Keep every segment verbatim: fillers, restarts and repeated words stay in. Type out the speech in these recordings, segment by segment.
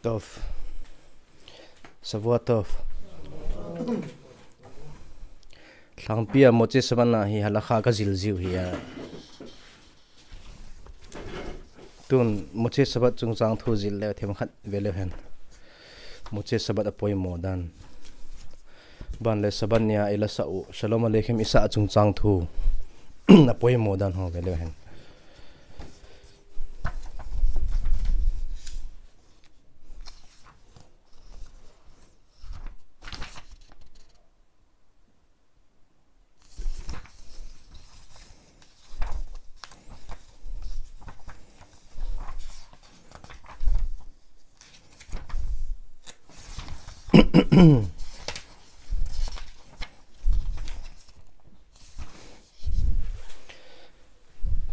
Tov. Shavua tov. Lhangpi a Motzei Shabbat na hi halakha ka jil jiu hi a. Tun Motzei Shabbat chungchang thu jil le themkhat ve leu hen. Motzei Shabbat a poimo dan. Ban le Shabbat nia i la sa u Shalom Aleichem i sa a chungchang thu a poimo dan ho ve leu hen.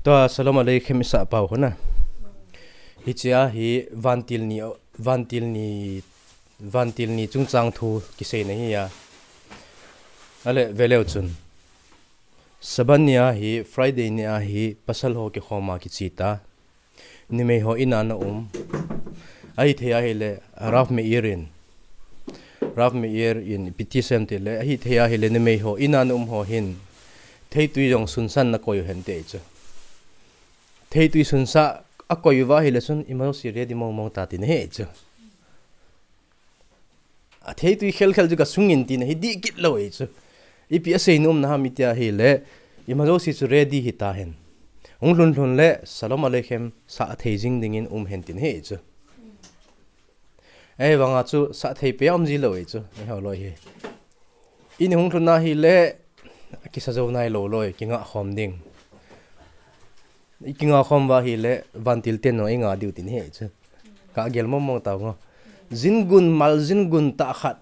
Tua Shalom Aleichem i sa pau hona. Hichia hi vantil ni, vantil ni, vantil ni chungchang thu kiseina hi a. Ale ve leu chun. Shabbat nia hi, Friday nia hi, pasal ho kikhoma kichita. Numei ho ina na um. Ahithei ahile, Rav Meir in. Rav Meir in, ipi ti sem tile, ahithei ahile, numei ho ina na um ho hin. Theitui jong sunsan na koi u hen ti chu. Theitui sunsa a koi uva ahile chun, ima jouse ready mong mong ta tina hi chu. A theitui khel khel chu ka sungin tina hi dih kit lou e chu. Ipi a sei nom na ham itia ahile, ima jouse chu ready hi ta hen. Hung lhun lhun le, Shalom Aleichem, sa a thei jing dingin um hen tina hi chu. Ei vanga chu sa thei pe um ji lou e chu. Ei ho loi hi. I ni hung lhun na ahile, kisa jou nai lou loi, kinga khom ding. I kinga khom uva ahile, vantil ten no i nga diu tina hi chu. Ka gel mong mong tau ngo. Jin gun mal, jin gun ta khat,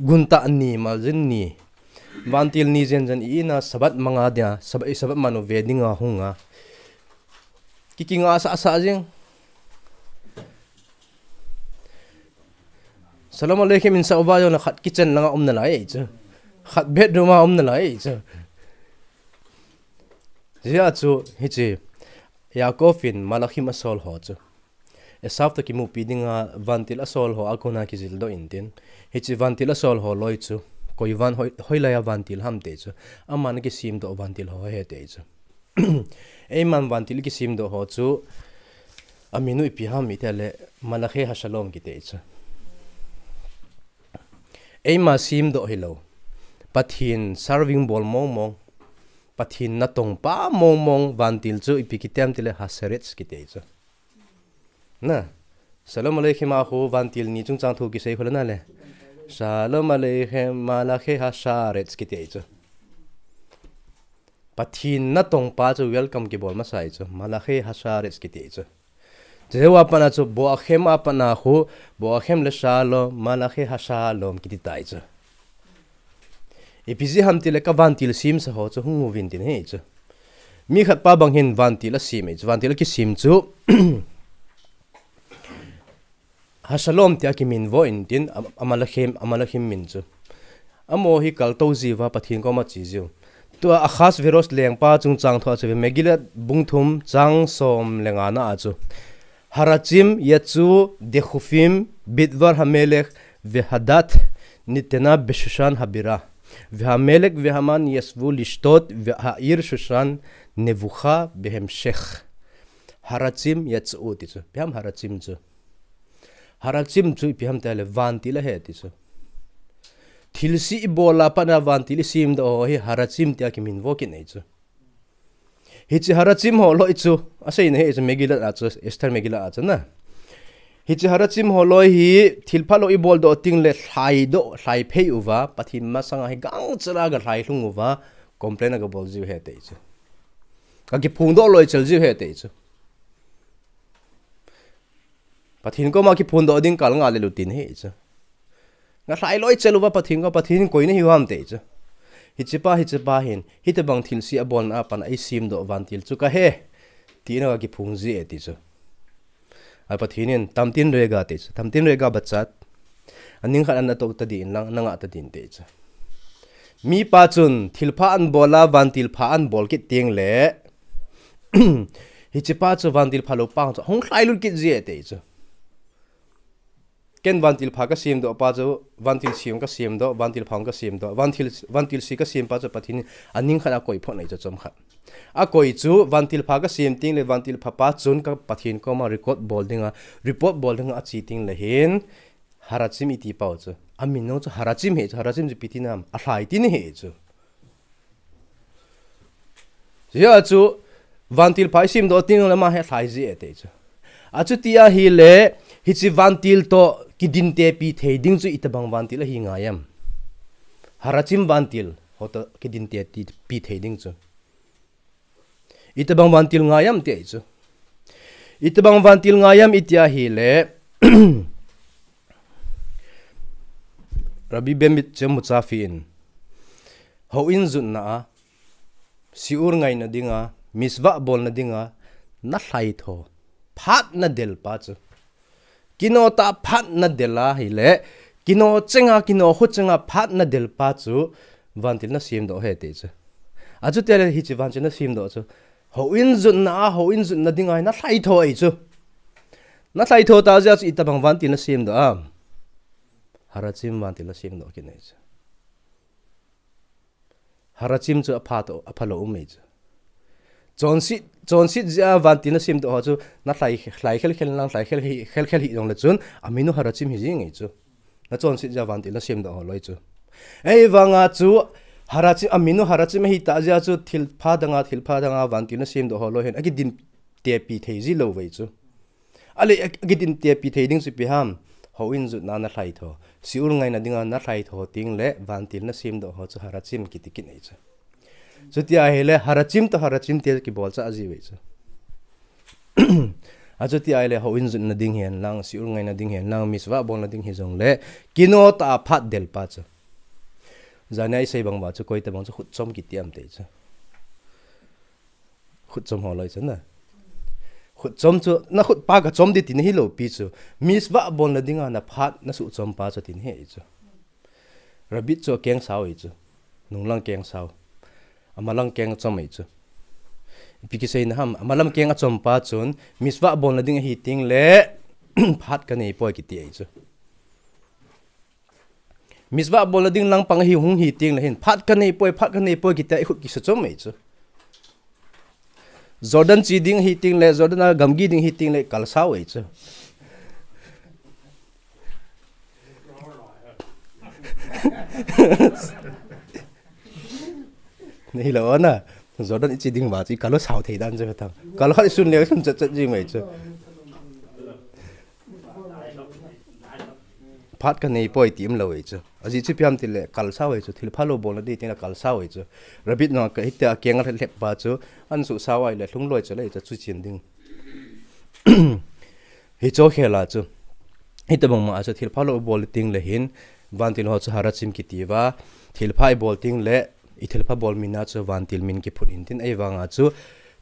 gun ta ni mal, jin ni. Vantil ni jen jen i ina Shabbat manga dia, Shabbat, i Shabbat man u ve dinga hunga. Ki kinga sa sa jing. Shalom Aleichem in sa uva jong na khat kitchen langa um nalai e chu. Khat bedroom a um nalai e chu. Jia chu hichi Yaakov in Malachim a sol ho chu. Esav toh kimupi dinga vantil a sol ho a kona kijil doh in tin. Hichi vantil a sol ho loi chu. Koi van hoi, hoilai a vantil ham ti chu. Aman a kisim doh vantil ho hi ti chu. Eiman vantil kisim doh ho chu, a min u ipi ham itile, Malachi HaShalom kiti chu. Eima sim doh hilou. Pathen serving bol mong mong. Pathen natong pa mong mong vantil chu ipi kiti ham tile HaSheretz kiti chu. Na, Shalom Aleichem a khu vantil ni chungchang thu kisei khu le na le. Shalom Aleichem Malachi HaSheretz kiti chu. Pathen natong pa chu welcome kibol masa e chu. Malachi HaSheretz kiti chu. Chujou a pat a chu Bo Achem a pat a khu, Bo Achem le Shalom, Malachi HaShalom kiti tai chu. Ipi jeh ham tile ka vantil simsa ho chu hung uvin tin hi chu. Mi khat pa bang hin vantil a sim e chu, vantil a kisim chu. HaShalom tia kiminvo in tin, a, a Malachim, a Malachim min chu. Amaho hi kaltou jiuva Pathen koma che jiu. Tua Ahashverosh lengpa chungchang thua chu Megillah bung thum chang som le nga na a chu. Harachim yatsu dechufim bidvar hamelech vehadath nitena beshushan habira. Vehamelech vehaman yasvu lishtot veha'ir Shushan nevucha behemshech. Harachim yatsu ti chu. Ipi ham harachim chu. Harachim chu ipi ham tile vantil ahi ti chu. Thilse i bol a pat a vantil i sim doh ho hi harachim tia kiminvo kit nei chu. Hichi harachim ho loi chu, asei na hi chu Megillah a chu, Esther Megillah a chu na. Hichi harachim ho loi hi thil phalou i bol doh ting le lhai doh, lhai phei uva, Pathen masanga hi gangchal a ga lhai lhung uva, complain a ga bol jiu ahi ti chu. Ka kiphong doh loi chal jiu ahi ti chu. Pathen koma kiphong doh ding kal nga le lutin hi chu. Nga lhai loi chal uva Pathen ko Pathen koi na hi ham ti chu. Hichi pa, hichi pa hin, hiti bang thilse a bolna a pat a i sim doh vantil chu ka he. Tina ka kiphong ji e ti chu. A Pathen in tamtin rega ti chu. Tamtin rega bachat. Aning khat ana to ta din lang, na nga ta din ti chu. Mi pa chun thil pha an bol a vantil pha an bol kit ting le. Hichi pa chu vantil phalou pa chu hung lhai lut kit ji e ti chu. Ken vantil pha ka semdoh pa chu, vantil si ka semdoh, vantil pha ka semdoh, vantil, vantil si ka sem pa chu Pathen in aning khat a koi phot nei chu chom khat. A koi chu, vantil pha ka sem ting le vantil pha pa chun ka Pathen koma record bol dinga, report bol dinga a chi ting le hin, Harachim i ti pau chu. A min nong chu Harachim he chu, Harachim chu pi ti nam, a hlai ti ni he chu. Zia chu, vantil pha i semdoh ting le ma he hlai zi e te chu. A chu ti a hi le, hi chi vantil to kidin te pi thei ding chu i tabang vantil a hi ngai am. Harachim vantil, ho to kidin te ti pi thei ding chu. I tabang vantil ngai am te chu. I tabang vantil ngai am i ti a hi le, Rabbi Bemit Chemuchafi in, ho in zutna a, siur ngaina dinga, misvah bolna dinga, na hlai tho, phat na del pa chu. Kino ta phat na del a hi le, kino chenga, kino hu chenga phat na del pa chu, vantil na semdoh he te chu. A chu te le hi chi vantil na semdoh chu. Ho in zutna a, ho in zutna dinga, na hlai tho ei chu. Na hlai tho ta zia chu i tabang vantil na semdoh a. Harachim vantil na semdoh ki nei chu. Harachim chu a pha to, a pha lo um ei chu. Chonset, chonset zia vantil na semdoh ho chu, na hlai, hlai khel khel nang, hlai khel hi, khel khel hi jong le chun, a min u Harachim hi jing ei chu. Na chonset zia vantil na semdoh ho loi chu. Ei vanga chu, Harachim, a min u Harachim hi ta zia chu, thil pha danga, thil pha danga, vantil na semdoh ho loi hin, a kidin te pi thei zi lo vei chu. A le, a kidin te pi thei ding chu pi ham, ho in zutna na hlai tho. Siur ngaina dinga na hlai tho ting le, vantil na semdoh ho chu Harachim kiti kin ei chu. Chu ti a hi le, Harachim to Harachim te kibol cha a zi vei chu. A chu ti a hi le, ho in zutna ding hen lang, siur ngaina ding hen lang, misvah bolna ding hi jong le, kino ta phat del pa chu. Zania i sei bang va chu, koi tabang chu, khut chom kiti am te chu. Khut chom ho loi chu na. Khut chom chu, na khut pa ka chom di tin hi lo pi chu. Misvah bolna dinga na phat na su chom pa chu tin he chu. Rabbit chu a keng sao ei chu. Nunglang keng sao. Amalang keng a chom ei chu. Ipi kisei na ham, amalam keng a chom pa chun, misvah bolna ding a hi ting le, phat ka nei poi kiti ei chu. Misvah bolna ding lang pang hi hung hi ting le hin, phat ka nei poi, phat ka nei poi kiti a i khut kisa chom ei chu. Jordan chi ding hi ting le, Jordan a gamgi ding hi ting le, kal sao ei chu. Nei lo na, Jordan i chi ding va chi, kal sao thei dan chu thang. Kal khat i sun le, sun chat chat jing mai chu. Phat ka nei poi ti um lo ei chu. A zi chu piam ti le, kal sao ei chu, thil pha lo bolna di ting le kal sao ei chu. Rabbit no ka hitia keng a lep pa chu, an su sao ai le, hlung loi chu le ei chu, chu chin ding. Hi cho khela chu. Hi tabang ma chu thil pha lo bol ting le hin, vantil ho chu Harachim kiti va, thil pha i bol ting le, i thil pha bol min a chu vantil min kiphut in tin ei vanga chu,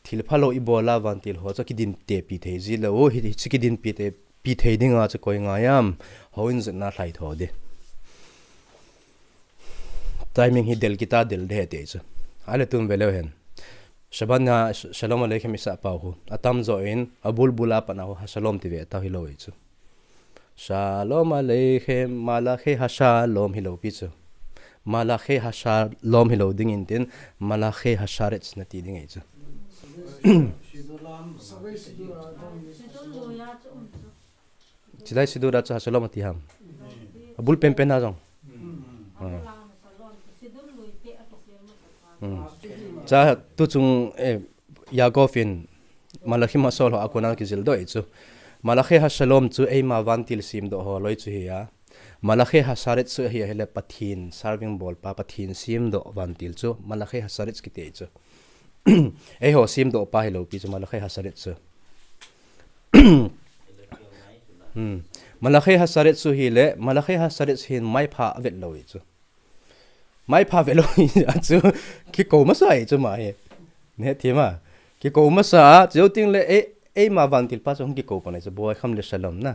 thil pha lo i bol a vantil ho chu kidin te pi thei zi lo, hi, hi chu kidin pi te pi thei dinga chu koi ngai am, ho in zutna hlai tho di. Timing hi del kita del de he te chu. A le tun ve leu hen. Shabbat na sh-, shalom aleichem i sa pau hu. A tam zo in, a bul bul a pan a hu, ha shalom ti ve ta hi lo ei chu. Shalom aleichem, malakhe ha shalom hi lo pi chu. Malakhe ha shalom hi lo ding in tin, malakhe ha sharetz na ti ding ei chu. Chilai sidura chu ha shalom a ti ham. A bul pen pen a zong. Ah. Hmm. Cha tu chung, eh, Yaakov in Malachim ha sol ho a kona kizil doh ei chu. Malakhe ha shalom chu eima vantil semdoh ho loi chu hi a. Malakhe ha sharetz chu hi a hi le Pathen serving bol pa, Pathen semdoh vantil chu. Malakhe ha sharetz kiti ei chu. Ei ho semdoh pa hi lo pi chu Malakhe ha sharetz chu. Hmm. Malakhe ha sharetz chu hi le, Malakhe ha sharetz hin mai pha a vet lo ei chu. Mai pha ve lo hi a chu, kikou masa ei chu ma hi. Ne thima. Kikou masa a, chu ting le, ei, eima vantil pa chu hung kikou pan ei chu, Boachim le shalom na.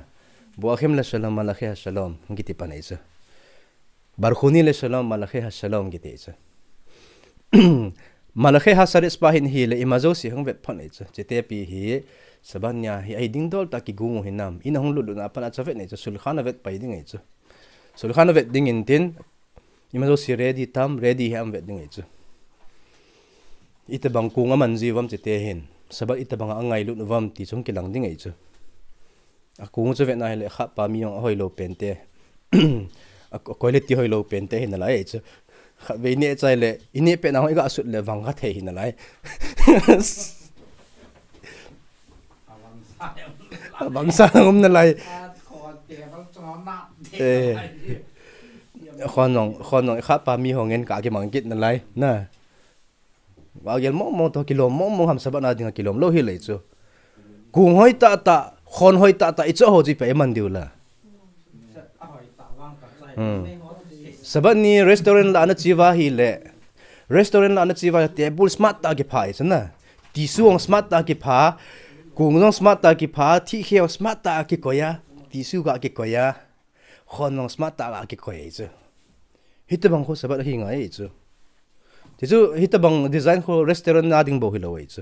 Boachim le shalom, malakhe ha shalom, hung kiti pan ei chu. Barchuni le shalom, malakhe ha shalom kiti ei chu. Malakhe ha sharetz pa hin hi le, ima jouse hung vet pan ei chu. Chite pi hi, Sabbath nia hi ahi ding dol tah kigong u hinam. In ahung lut lut na a pat a chu vet nei chu, sulkhan a vet pai ding ahi chu. Sulkhan a vet ding in tin, ima jouse ready tam, ready hi am vet ding ahi chu. Itobang kong a man ji uvam chite hin, Sabbath itobang a ngailut uvam ti chu hung kilang ding ahi chu. A kong chu vet na hile khatpa mi jong a hoilou pen te, a quality hoilou pen te hi nalai ahi chu. Khatvei neh chai le, i neh pet na hung i ga sut le vang kha thei hi nalai. Bangsa um nalai. Eh. Khon jong, khon jong i khatpa mi ho ngen ka kimang kit nalai. Na. Va gel mong mong to kilom mong mong ham Sabbath na dinga kilom lou hi lei chu. Kong hoi tah tah, khon hoi tah tah, i chu ho chi pe i man diu la. Hmm. Sabbath ni restaurant la na chi uva hile. Restaurant la na chi uva table smart tah kipha ahi chu na. Tissue jong smart tah kipha. Kong jong smart tah kipha. Thihkhe jong smart tah kikoi a. Tissue ga kikoi a. Khon jong smart tah ga kikoi ahi chu. Hitobang khu Sabbath ahi ngai ahi chu. Ti chu hitobang design khu restaurant na ding bou hilou ahi chu.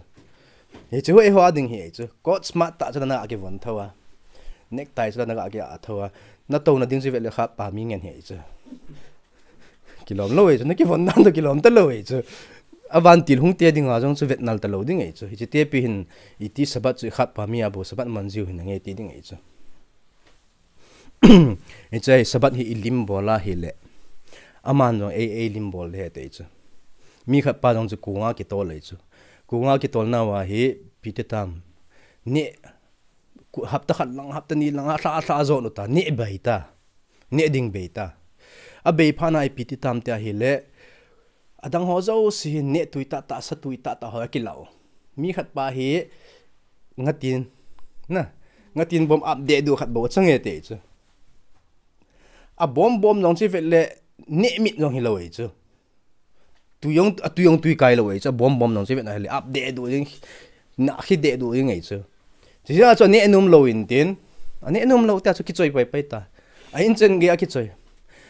Hichu eiho a ding hi ahi chu. Coat smart tah chu na ga kivon tho a. Necktie chu na ga ki a tho a. Na touna ding chu vet le khatpa mi ngen hi ahi chu. Kilom lou ahi chu, na kivon dan toh kilom talou ahi chu. A vantil hung te dinga jong chu vet nal talou ding ahi chu. Hiche tepi hin iti Sabbath chu i khatpa mi a bou Sabbath man jiu hin ange ti ding ahi chu. Hiche Sabbath hi i lim bol a hile. Aman jong ei, ei lim bol le he te chu. Mi khatpa jong chu kong a kitol ahi chu. Kong a kitol nauva hi ipi ti tam. Neh, ku-, hapta khat lang, hapta ni lang, a lha, a lha jot u ta, neh bei ta. Neh ding bei ta. A bei phat na ipi ti tam ti ahile. Adang ho jouse hin neh tui tah tah, sa tui tah tah ho a kilah u. Mi khatpa hi ngatin, na, ngatin bom ap deh duh khat bou achang e te chu. A bom bom jong chi vet le neh mit jong hilou ahi chu. Tui jong, a tui jong tui kai lou ahi chu, a bom bom jong chi vet na hile ap deh duh ding, na khi deh duh ding ahi chu. Chuche a chu a neh nom lou in tin, a neh nom lou tia chu kichoi pai pai ta. A in chen gei a kichoi.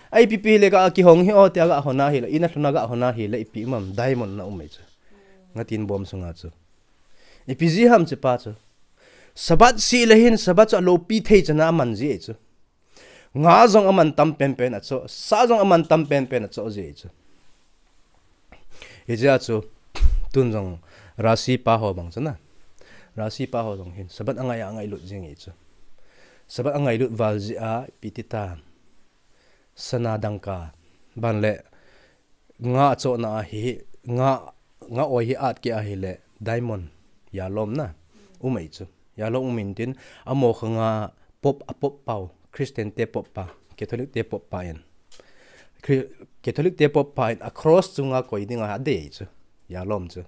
A ipi pi hile ka kihong hi o tia ga hon a hile, in a lhun a ga hon a hile, ipi um am, diamond na um ahi chu. Ngatin bom sunga chu. Ipi ji ham hichepa chu. Sabbath seh le hin, Sabbath chu a loupi thei chan a aman ji ahi chu. Nga jong aman tam pen pen a cho, sa jong aman tam pen pen a cho ji ahi chu. Hijeh a chu, tun jong Rashi pa ho bang chu na. Rashi pa ho jong hin, Sabbath angai a, angailut jing ahi chu. Sabbath angailut val jeh a, ipi ti tam. Sana dangka, ban le, nga achohna ahi, nga, nga oi hi at kit ahile, diamond, yalom na, um ahi chu. Yalom um in tin, amo kha nga pop, a pop pau, Christian te pop pa, Catholic te pop pa in. Chri-, Catholic te pop pa in, a cross chunga koi dinga adei chu, yalom chu.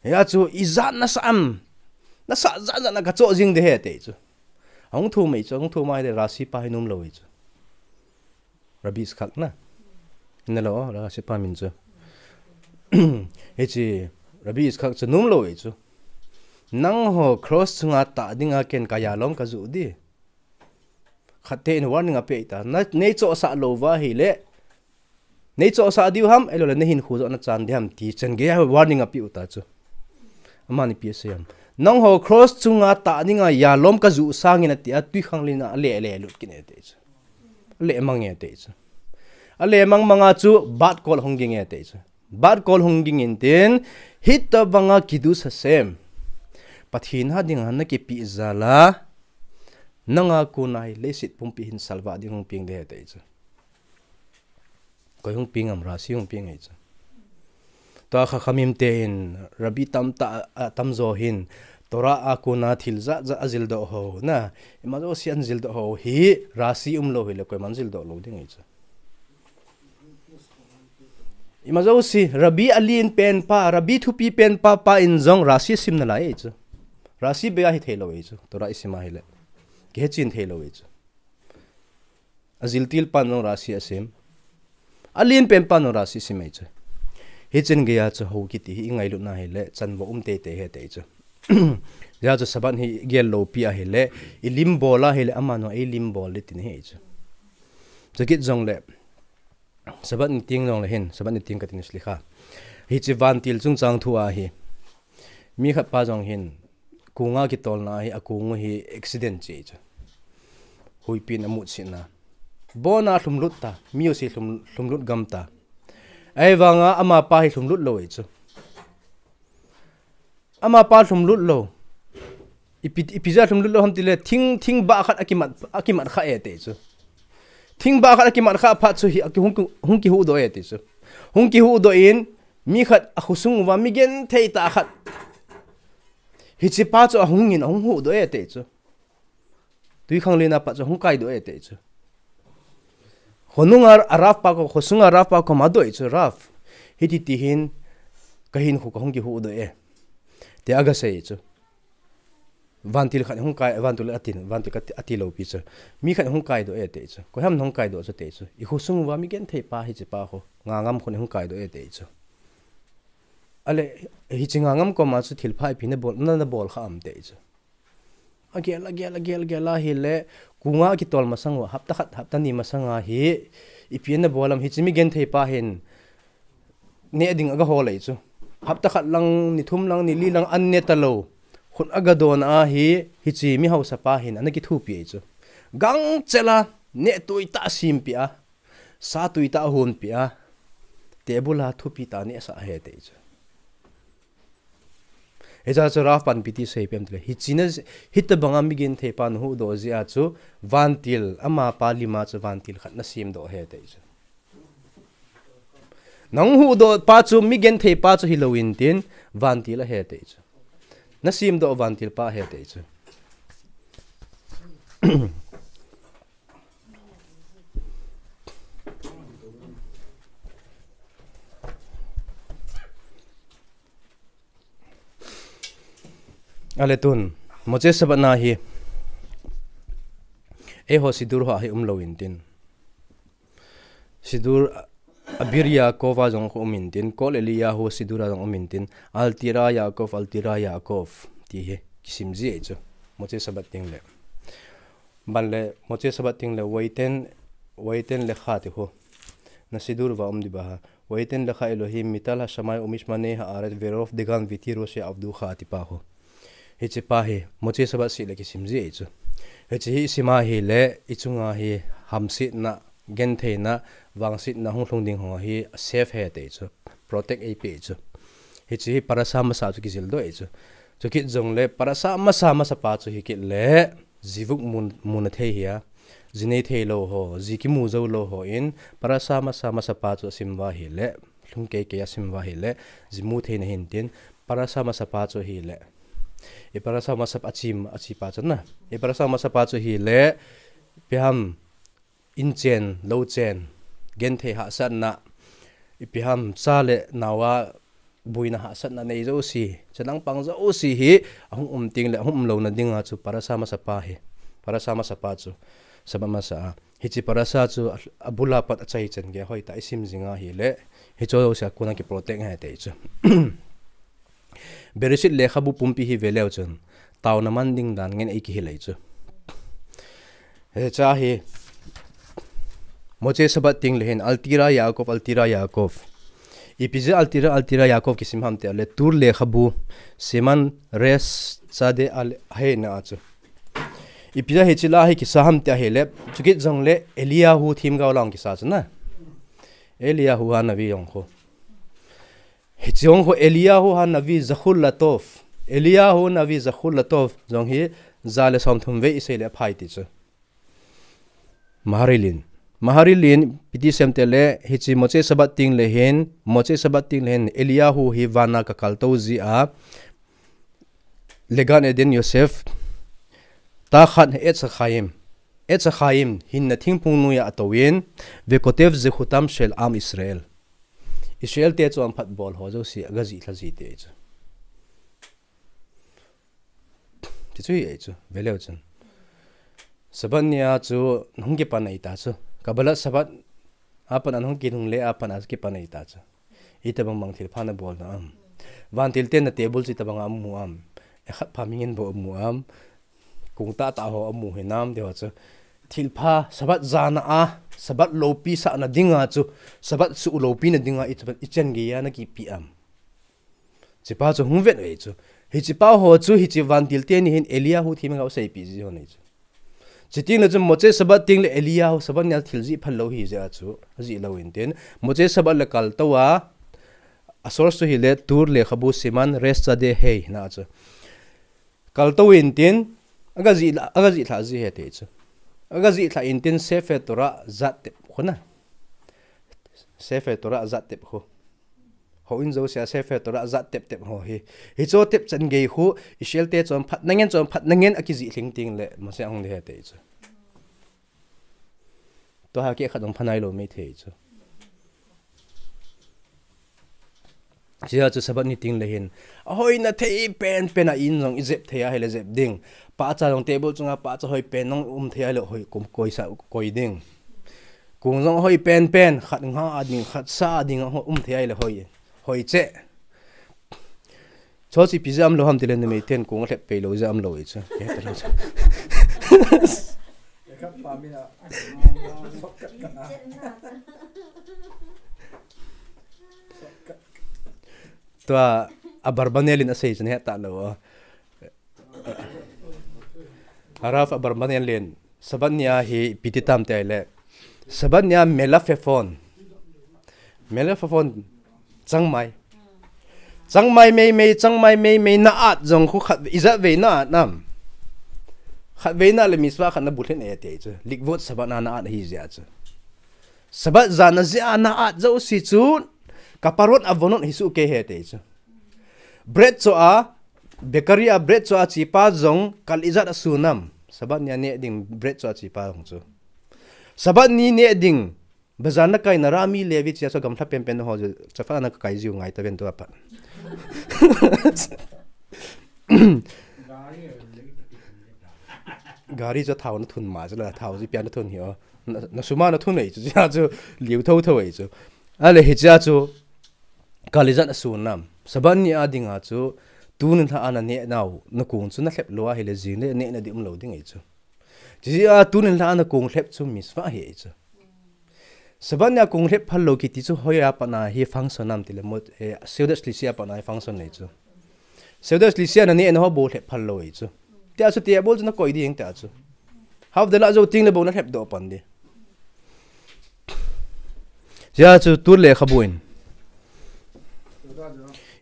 Hia chu, ijat nasa am, nasa jat jat na kachoh jing de he te chu. Ahung thum ahi chu, ahung thum ahile Rashi pa hi nom lou ahi chu. Rabbi Yitzchak na. Nalo, Rashi pa min chu. Hiche, Rabbi Yitzchak chu nom lou ahi chu. Nangho cross chunga tah dinga ken kayalom kajuh di. Khat te in warning apeh ta. Na, nei chohsah lou uva ahile. Nei chohsah diu ham, ahilou le na hinkho joh na chan di ham ti chen gei a warning apeh u ta chu. Amani ipi asei ham. Nangho cross chunga tah dinga yalom kajuh sangin ati a twikhanglen a ale ale lut kit e te chu. Ale mang e te chu. Ale mang mang a chu bat kol hung ging e te chu. Bat kol hung ging in tin, hitobanga kiddush Hashem. Pathen a dinga na kipeh jal a, nanga kona hi leiset pumpi hin salvah ding hung peng de he te chu. Koi hung peng am, Rashi hung peng ahi chu. Tua Chachamim te hin, Rabbi tamtah, a, tamjo hin, Torah a kona thil jat jat ajildoh ho, na, ima jouse ajildoh ho, hi Rashi umlou hile koiman jildoh lou ding ahi chu. Ima jouse, Rabbi alen pen pa, Rabbi thupi pen pa, pa in jong Rashi sim nalai ahi chu. Rashi bei a hithei lou ahi chu, Torah isim ahile. Kihechen thei lou ahi chu. Ajil til pan jong Rashi asim. Alen pen pan jong Rashi sim ahi chu. Hichen gei a chu hou kiti hi ingailutna hile, chanvo um teitei he te chu. Hijeh a chu Sabbath hi gel loupi ahile, ilim bol ahile, aman jong eilim bol ding tin ahi chu. Chukit jongle, Sabbath ni teng jongle hin, Sabbath ni teng katin slicha. Hiche vantil chungchang thu ahi. Mi khat pa jong hin, Kunga kitolna hi, akung hi accident chi chu. Huipin amut sina. Bona lhumlut ta, mi usi lhum, lhumlut gam ta. Ahivanga amapa hi lhumlut lou e chu. Amapa lhumlut lou. Ipi, ipi ja lhumlut lou ham tile, thing, thing ba khat akimat, akimat kha e te chu. Thing ba khat akimat kha phat chu hi, aki hung, hung kihuhdoh e te chu. Hung kihuhdoh in, mi khat akhosung uva, mi genthei tah khat. Hichepa chu ahung in, ahung huhdoh e te chu. Twikhanglen a pat chu hung kaidoh e te chu. Khonunga a Rav pa ko, khosunga Rav pa ko ma doh e chu, Rav. Hiti tihin, kahinkho kahung kihuhdoh e. Te agasei chu. Vantil khat hung kai, vantil atin, vantil khat ati lou pi chu. Mi khat hung kaidoh e te chu. Koiham hung kaidoh chu te chu. Ikhosung uva mi genthei pa hichepa kho. Ngangam khun hung kaidoh e te chu. Ale, hiche Ngangam koma chu thilpha ipi nabol, na, nabol kha am te chu. Agel, agel, agel, agel ahile, kunga kitol masang uva, hapta khat, hapta ni masanga hi, ipi nabol am hiche mi genthei pa hin, neh ding agahol e chu. Hapta khat lang, ni thum lang, ni li lang, an ne talou. Khut agadon a hi, hiche mi haosapa hin, ana kithupi e chu. Gangchel a, neh tui tah simpi a. Sa tui tah hunpi a. Table a thupi tah nehsah e te chu. Hicha chu Rav pan ipi ti sei pi am tile. Hichena, hitabanga mi genthei pa nahuhdoh jeh a chu vantil, amapa lima chu vantil khat nasemdoh e te chu. Nahung huhdoh pa chu mi genthei pa chu hilou intin vantil ahi te chu. Nasemdoh vantil pa ahi te chu. Ale tun, Motzei Shabbat na hi, eiho Siddur ho a hi umlou intin. Siddur Abir Yaakov a jong khu um intin, Kol Eliyahu Siddur a jong um intin, Al Tira Yaakov, Al Tira Yaakov, ti hi kisim ji e chu, Motzei Shabbat teng le. Ban le, Motzei Shabbat teng le, Vaiten, Vaiten Lecha ti khu. Na Siddur uva um di ba ha. Vaiten Lecha Elohim mital hashamayim umishmanei haaretz verov dagan viti rosh avducha ti pa khu. Hiche pa hi, Motzei Shabbat seh le kisim ji e chu. Hiche hi isim a hile, ichunga hi hamsetna, gentheina, vangsetna hung lhung ding ho hi safe ahi te chu. Protect eipe chu. Hiche hi parasha masa chu kijildoh e chu. Chukit jongle parasha masa masa pa chu hikit le, ji vuk mun, mun athei hi a. Ji nei theilou ho, ji kimu joulou ho in, parasha masa masa pa chu asim uva hile, lhung keikei asim uva hile, ji mu theina hintin, parasha masa pa chu hile. I parasha masa pa achi, achi pa chu na. I parasha masa pa chu hile, ipi ham, in chen, lou chen, genthei hahsatna, ipi ham, cha le nao a, buina hahsatna nei jouse, chadang pang jouse hi, ahung um teng le, ahung um louna dinga chu parasha masa pa hi, parasha masa pa chu, Shabbat masa a. Hiche parasha chu a, abul a pat achai chan gei a hoitah a isim jing a hile, hiche jouse a kona kiprotect ahi te chu. Bereshit lekhabu pumpi hi veleu chun, taona man ding dan ngen eikihil e chu. Hiche a hi, Motzei Shabbat teng le hin, Al Tira Yaakov, Al Tira Yaakov. Ipi jeh a Al Tira, Al Tira Yaakov kisim ham ti le, Tur lekhabu, Siman Resh Tzadi Alef a hi na chu. Ipi jeh a hiche la hi kisa ham ti ahile, chukit jongle, Eliyahu themgao lang kisa chu na. Eliyahu Hanavi jong khu. Hiche jong khu Eliyahu Hanavi zachor latov. Eliyahu Hanavi zachor latov. Jong hi ja le somthum vei isei le aphai ti chu. Maharal in. Maharal in ipi ti asei em ti le, hiche Motzei Shabbat teng le hin, Motzei Shabbat teng le hin, Eliyahu hi vana kakal tou jeh a, leGan Eden Yoshev, tachat Etz Chaim. Etz Chaim, hinna thingphung noiya atouvin, vekotev zechutam shel am Israel. Israel te chu aphatbol ho jouse, agajih lha ji te chu. Ti chu hi e chu, veleu chun. Shabbat nia chu, hung kipan ahi ta chu. Kabbalat Shabbat, apat a hung kilhung le, apat a kipan ahi ta chu. Itobang bang thilpha nabol na am. Vantil ten na table chu itobang a amu am. Ekhat pha mi ngen bou amu am. Kung tahtah ho amu hinam ti ho chu. Thilpha, Shabbat jana a, Shabbat loupi sahna dinga chu, Shabbat suh loupi na dinga i, ichan geiya nakipe am. Hichepa chu hung vet e chu. Hiche pa ho chu, hiche vantil teni hin Eliyahu themgao seipi ji ho nei chu. Chuteng le chu Moche Sabbath teng le Eliyahu Sabbath nia thil jih phal lou hi jeh a chu, ajih lou intin. Moche Sabbath le kaltou a, a source chu hile Tur lekhabu siman Resh Chadeh Hei na chu. Kaltou intin, aga jih la, aga jih lha ji ahi ti chu. Aga jih lha intin Sefer Torah jat tep khu na. Sefer Torah jat tep khu. Houin jousea Sefer Torah jat tep tep ho hi. Hiche ho tep chan gei khu, Israel te chonphatna ngen, chonphatna ngen akijih lhing teng le, Mashiach ahung ding ahi ti chu. Tua hi keh khat hung pha nai lou maithei chu. Chea chu Sabbath ni teng le hin. Ahoina thei penpen a in jong ijep thei ahile jep ding. Pahcha jong table chunga pahcha hoi pen jong um thei ahile hoi kum koisa koi ding. Kong jong hoi penpen, khat nga a ding, khat sa a ding, um thei ahile hoi, hoi cheh. Chochi pi jam lou ham tile numei ten kong lhep pei lou jam lou hi chu. He ta lou chu. Tua Abarbanel in asei chu nahet ta lou. Harav Abarbanel in Sabbath nia hi ipi ti tam ti ahile. Sabbath nia Melaphefon. Melaphefon changmai. Changmai meimei, changmai meimei na at jong khu khat ijat vei na at nam. Khat vei na le mitzvah khat na bulhin e ti chu. Likvot Sabbath na na at hi jeh chu. Sabbath jan a jeh a na at jouse chu kaparot avonot hi soh kei ahi ti chu. Bread cho a, bakery a bread cho a chepa jong kal ijat a sun nam. Sabbath nia neh ding bread cho a chepa jong chu. Sabbath ni neh ding, bazar na kaina Rami Levi chea chu gamlha penpen ho chu, chafan a na kakai jiu ngai ta ven tua pat. Gari chu thao na thun ma chu la, thao chu pia na thun hi o. Na, na suma na thun ei chu, chea chu liu tho tho ei chu. Ale hichea chu, kal ijat a sun nam. Sabbath ni a dinga chu, tuni lha a na neh nau, na kong chu na lhep lou ahile jing le neh na ding um lou ding ei chu. Chea tuni lha a na kong lhep chu mitzvah ahi ei chu. Sabbath nia kong lhep phal lou kiti chu hoiya pat na hi function nam tile mo, eh, Seudat Shlishit a pat na hi function nei chu. Seudat Shlishit a na neh na ho bou lhep phal lou ei chu. Tia chu tia bol chu na koi ding tia chu. Havdalah jou teng le bou na lhep doh pan ding. Chea chu Tur lekhabu in.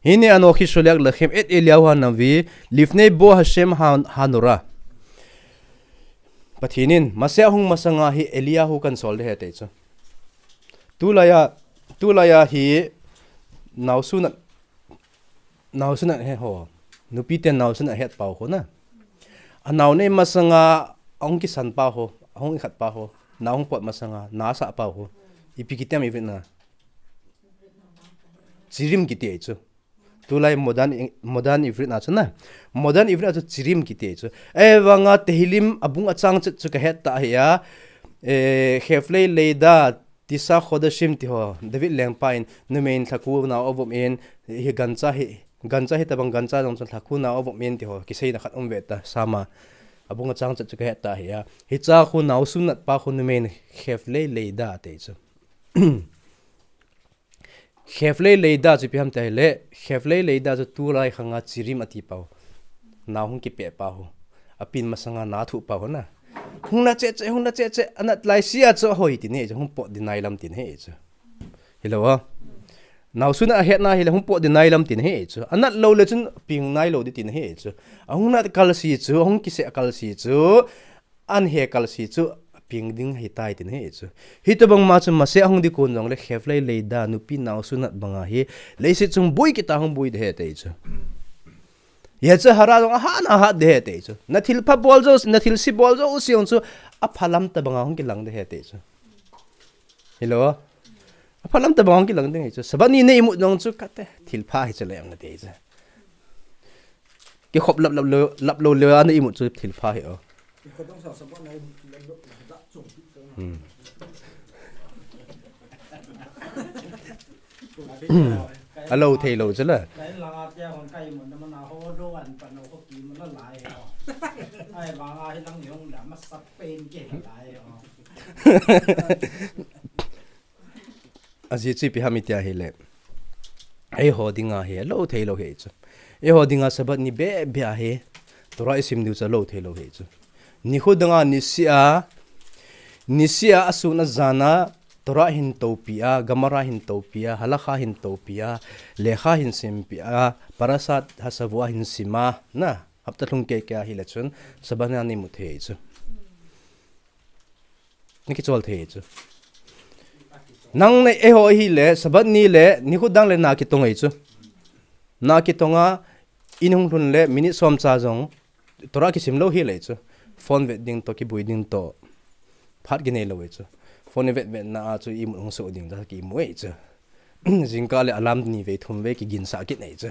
הנה אנכי שולח לכם את אליהו הנביא לפני בוא השם הנורא. Pathen in, Mashiach hung masanga hi Eliyahu kahin sol ding ahi ti chu. Tulai a, tulai a hi naosen a, naosen a het ho. Nupi ten naosen a het pau ho na. Anao nei masanga ahung kisan pau ho, ahung ikhat pau ho. Nao hung pot masanga, na asah pau ho. Ipi kiti ham ivin na. Chirim kiti ei chu. Tulai modern, modern Ivrit na chu na. Modern Ivrit na chu chirim kiti chu. Ahivanga Tehillim abung achang chet chu kahet ta ahi a. Eh, Chevlei Leida, Tisa Chodashim ti ho. David lengpa in, numei in lhakhu nao avop in, hi gancha hi, gancha hi tabang gancha jong chu lhakhu nao avop in ti ho. Kiseina khat um ve ta, Psalm a. Abung achang chet chu kahet ta ahi a. Hicha khu nao sunat pa khu numei in Chevlei Leida ti chu. Chevlei Leida chu ipi ham ti ahile, Chevlei Leida chu tulai khanga chirim ati pau. Nao hung kipeh pau. Apin masanga na thuh pau na. Hung na che che, hung na che che, anat lai sia chu ahoi tin ahi chu, hung pot ding nai lam tin ahi chu. Hilou a. Naosen a het na hile hung pot ding nai lam tin ahi chu. Anat lou le chun ping nai lou ding tin ahi chu. Ahung nat kal si chu, ahung kiseh kal si chu. An he kal si chu, ping ding ahi tai tin ahi chu. Hitabang ma chu Mashiach ahung ding kon jong le Chevlei Leida nupi nao sunat banga hi, leiset chung boi kiti a hung boi ding ahi ti chu. Hiche hara jong ahat na ahat ding ahi ti chu. Na thilpha bol jou, na thilse bol jouse jong chu, aphalam tabanga hung kilang ding ahi ti chu. Hilou. Aphalam tabang hung kilang ding ahi chu. Sabbath ni na imut jong chu kate, thilpha hi chu le ang na ti chu. Kikhop lap lap lou, lap lou le ana imut chu thilpha hi o. Hmm. Alou thei lou chu la. Ajeh chu ipi ham iti ahile. Eiho dinga hi, lou thei lou hi chu. Eiho dinga Sabbath ni bebe ahi. Torah isim diu chu lou thei lou hi chu. Nikho danga nisea, nisea asun ajan a, Torah hin topi a, Gemara hin topi a, Halakha hin topi a, Lekha hin simpi a, Parashat Hashavua hin sim a, na, hapta lhung kei kei ahile chun, Sabbath ni a nei mu thei chu. Nei kichol thei chu. Nang nei eiho ahile, Sabbath ni le, nikho dang le na kitong ei chu. Na kitong a, in hung lhun le, minute som cha jong, Torah kisim lou hi le chu. Phone vet ding to, kibui ding to. Phat kinei lou ei chu. Phone vet vet na a chu imut hung so ding ta kimu ei chu. Jingkah le alarm ni vei thum vei kiginsah kit nei chu.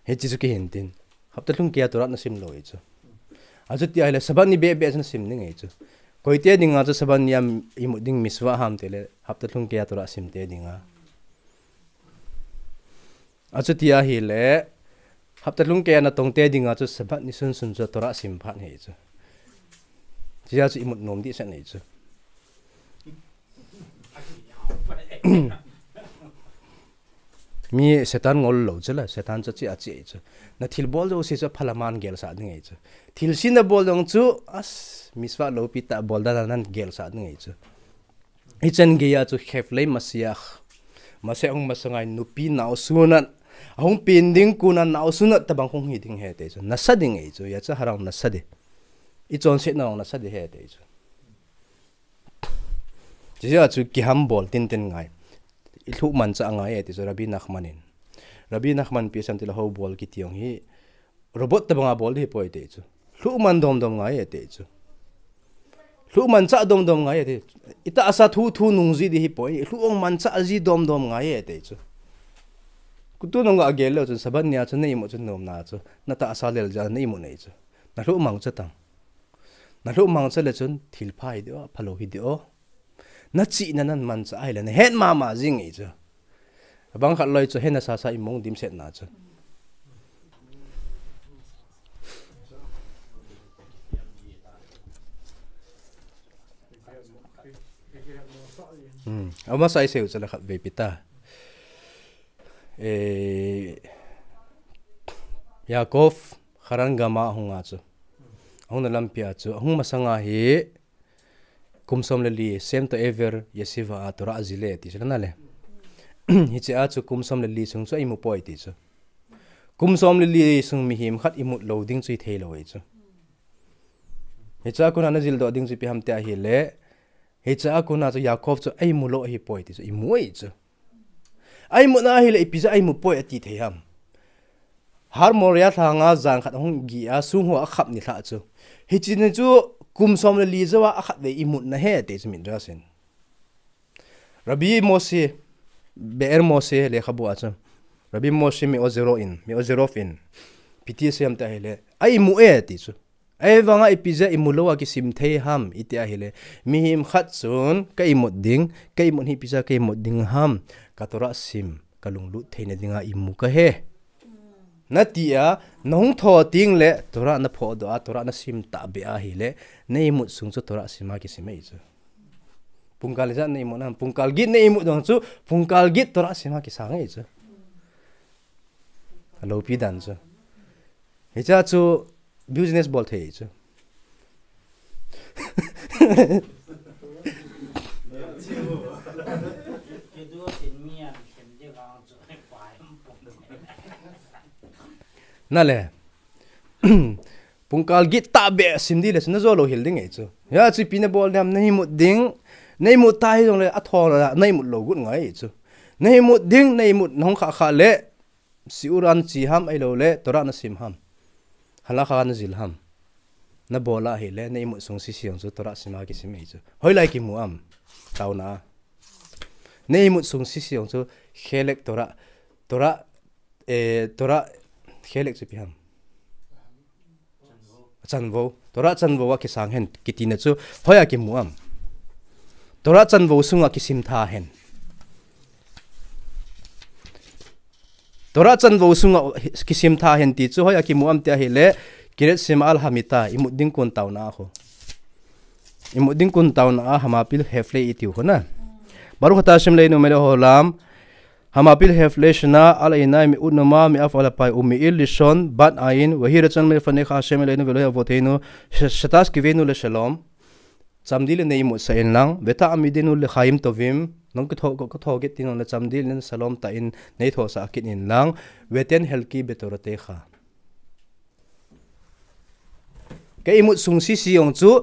Hichi chu kihin tin. Hapta lhung kei a Torah na sim lou ei chu. Achuti ahile Sabbath ni bebe chu na sim ding ei chu. Koite dinga chu Sabbath ni a imut ding mitzvah ham tile hapta lhung kei a Torah sim te dinga. Achuti ahile, hapta lhung kei a natong te dinga chu Sabbath ni sunsun chu Torah sim phat hi chu. Chia chu imut nom ding sah nei chu. Mi Satan ngol lou chu la, Satan chu chi a chi ei chu. Na thil bol jouse chu phala man gel sah ding ei chu. Thil sin na bol jong chu, as, mitzvah loupi ta bol dan nan gel sah ding ei chu. Hichan geiya chu Chevlei Mashiach. Mashiach hung masanga nupi naosunat. Ahung pen ding kona naosunat tabang hung hi ding ahi ti chu. Nasa ding ei chu. Yetzer hara nasa ding. Ichonsetna nasa ding ahi ti chu. Chia chu kiham bol tintin ngai. Ilhuh manchah ngai ti chu Rabbi Nachman in. Rabbi Nachman pi sam tile hou bol kiti jong hi. Robot tabanga bol ding hi poi ti chu. Lhuh man domdom ngai e ti chu. Lhuh manchah domdom ngai e ti. Itahsa thu thu nung ji ding hi poi. Lhuh ong manchah ji domdom ngai e ti chu. Kutu nung a gel leu chun Sabbath ni a chun na imut chun nomna chu. Na tahsa lel ja na imut nei chu. Na lhuh mangcha tang. Na lhuh mangcha le chun thil pha hi ding o, phalou hi ding o. Na chihna nan manchah ahile na het mama jing ei chu. Abang khat loi chu hena sasa imong dimsetna chu. Hmm. Ama sai seu chu la khat vei pita. Eh, Yaakov Haran gam a hung a chu. Ahung na lampi a chu. Ahung masanga hi Kum som le li, Shem to Ever Yeshiva a Torah ajil e ti chu nale. Hiche a chu kum som le li sung chu a imu poi ti chu. Kum som le li sung mihem khat imut lou ding chu ithei lou e chu. Hiche a kona na jil doh ding chu ipi ham ti ahile. Hiche a kona chu Yaakov chu a imu lou ahi poi ti chu imu e chu. A imutna ahile ipi jeh a imu poi ati thei ham. Har Moriah lhanga jan khat ahung gih a, sung ho a khap ni lhah chu. Hiche ni chu kum som le li jou a akhat vei imutna ahi ti chu Midrash in. Rabbi Moshe, Be'er Moshe lekhabu a chu. Rabbi Moshe Me'ozerov in, Me'ozerov in. Ipi ti asei em ti ahile. A imu e ti chu. Ahivanga ipi jeh a imu lou a kisim thei ham, iti ahile. Mihem khat chun, ka imut ding, ka imut hi ipi jeh a ka imut ding ham, ka Torah sim, ka lunglut theina dinga imu kahi. Nati a, nahung thou teng le, Torah na phohdoh a, Torah na sim tahbeh ahile, na imut sung chu Torah sim a kisim ahi chu. Pungkal ijat na imut ham, pungkal get na imut dong chu, pungkal get Torah sim a kisang ahi chu. Alopi dan chu. Hiche a chu business bol thei chu. Nale. Pungkal get tahbeh sim ding le chu na jo lou hel ding ahi chu. Hiche a chu ipi na bol ding ham, na imut ding. Na imut ta hijongle athou la, na imut lou got ngai ahi chu. Na imut ding, na imut nahung khah khah le. Shiur a na che ham ahilou le, Torah na sim ham. Halakha na jil ham. Na bol ahile, na imut sung sisi jong chu Torah sim a kisim ahi chu. Hoilai kimu am. Taona. Na imut sung sisi jong chu Chelek Torah, Torah, eh, Torah, Chelek chu ipi ham. Chanvou. Torah chanvou a kisang hen, kiti na chu, hoiya kimu am. Torah chanvou sunga kisim tha hen. Torah chanvou sunga kisim tha hen ti chu, hoiya kimu am ti ahile, Kiryat Shema al Hamita, imut ding kon taona a khu. Imut ding kon taona a, Hamapil Hefle itiu khu na. Baruch ata Hashem Eloheinu melech haolam, Hamapi le hefleshna, al einai mi utnoma, mi afalapai umi il lishon, bat ain, vehi rachan le fanekha Hashem eleinu velo yavoteinu, shatas kivenu le shalom. Chamdil le nei imut sa in lang, veta amidinu le chaim tovim, nong kitho, kitho kit tin nong le chamdil le shalom ta in nei tho sa kit in lang, veten helki betoratecha. Ka imut sung sisi ong chu,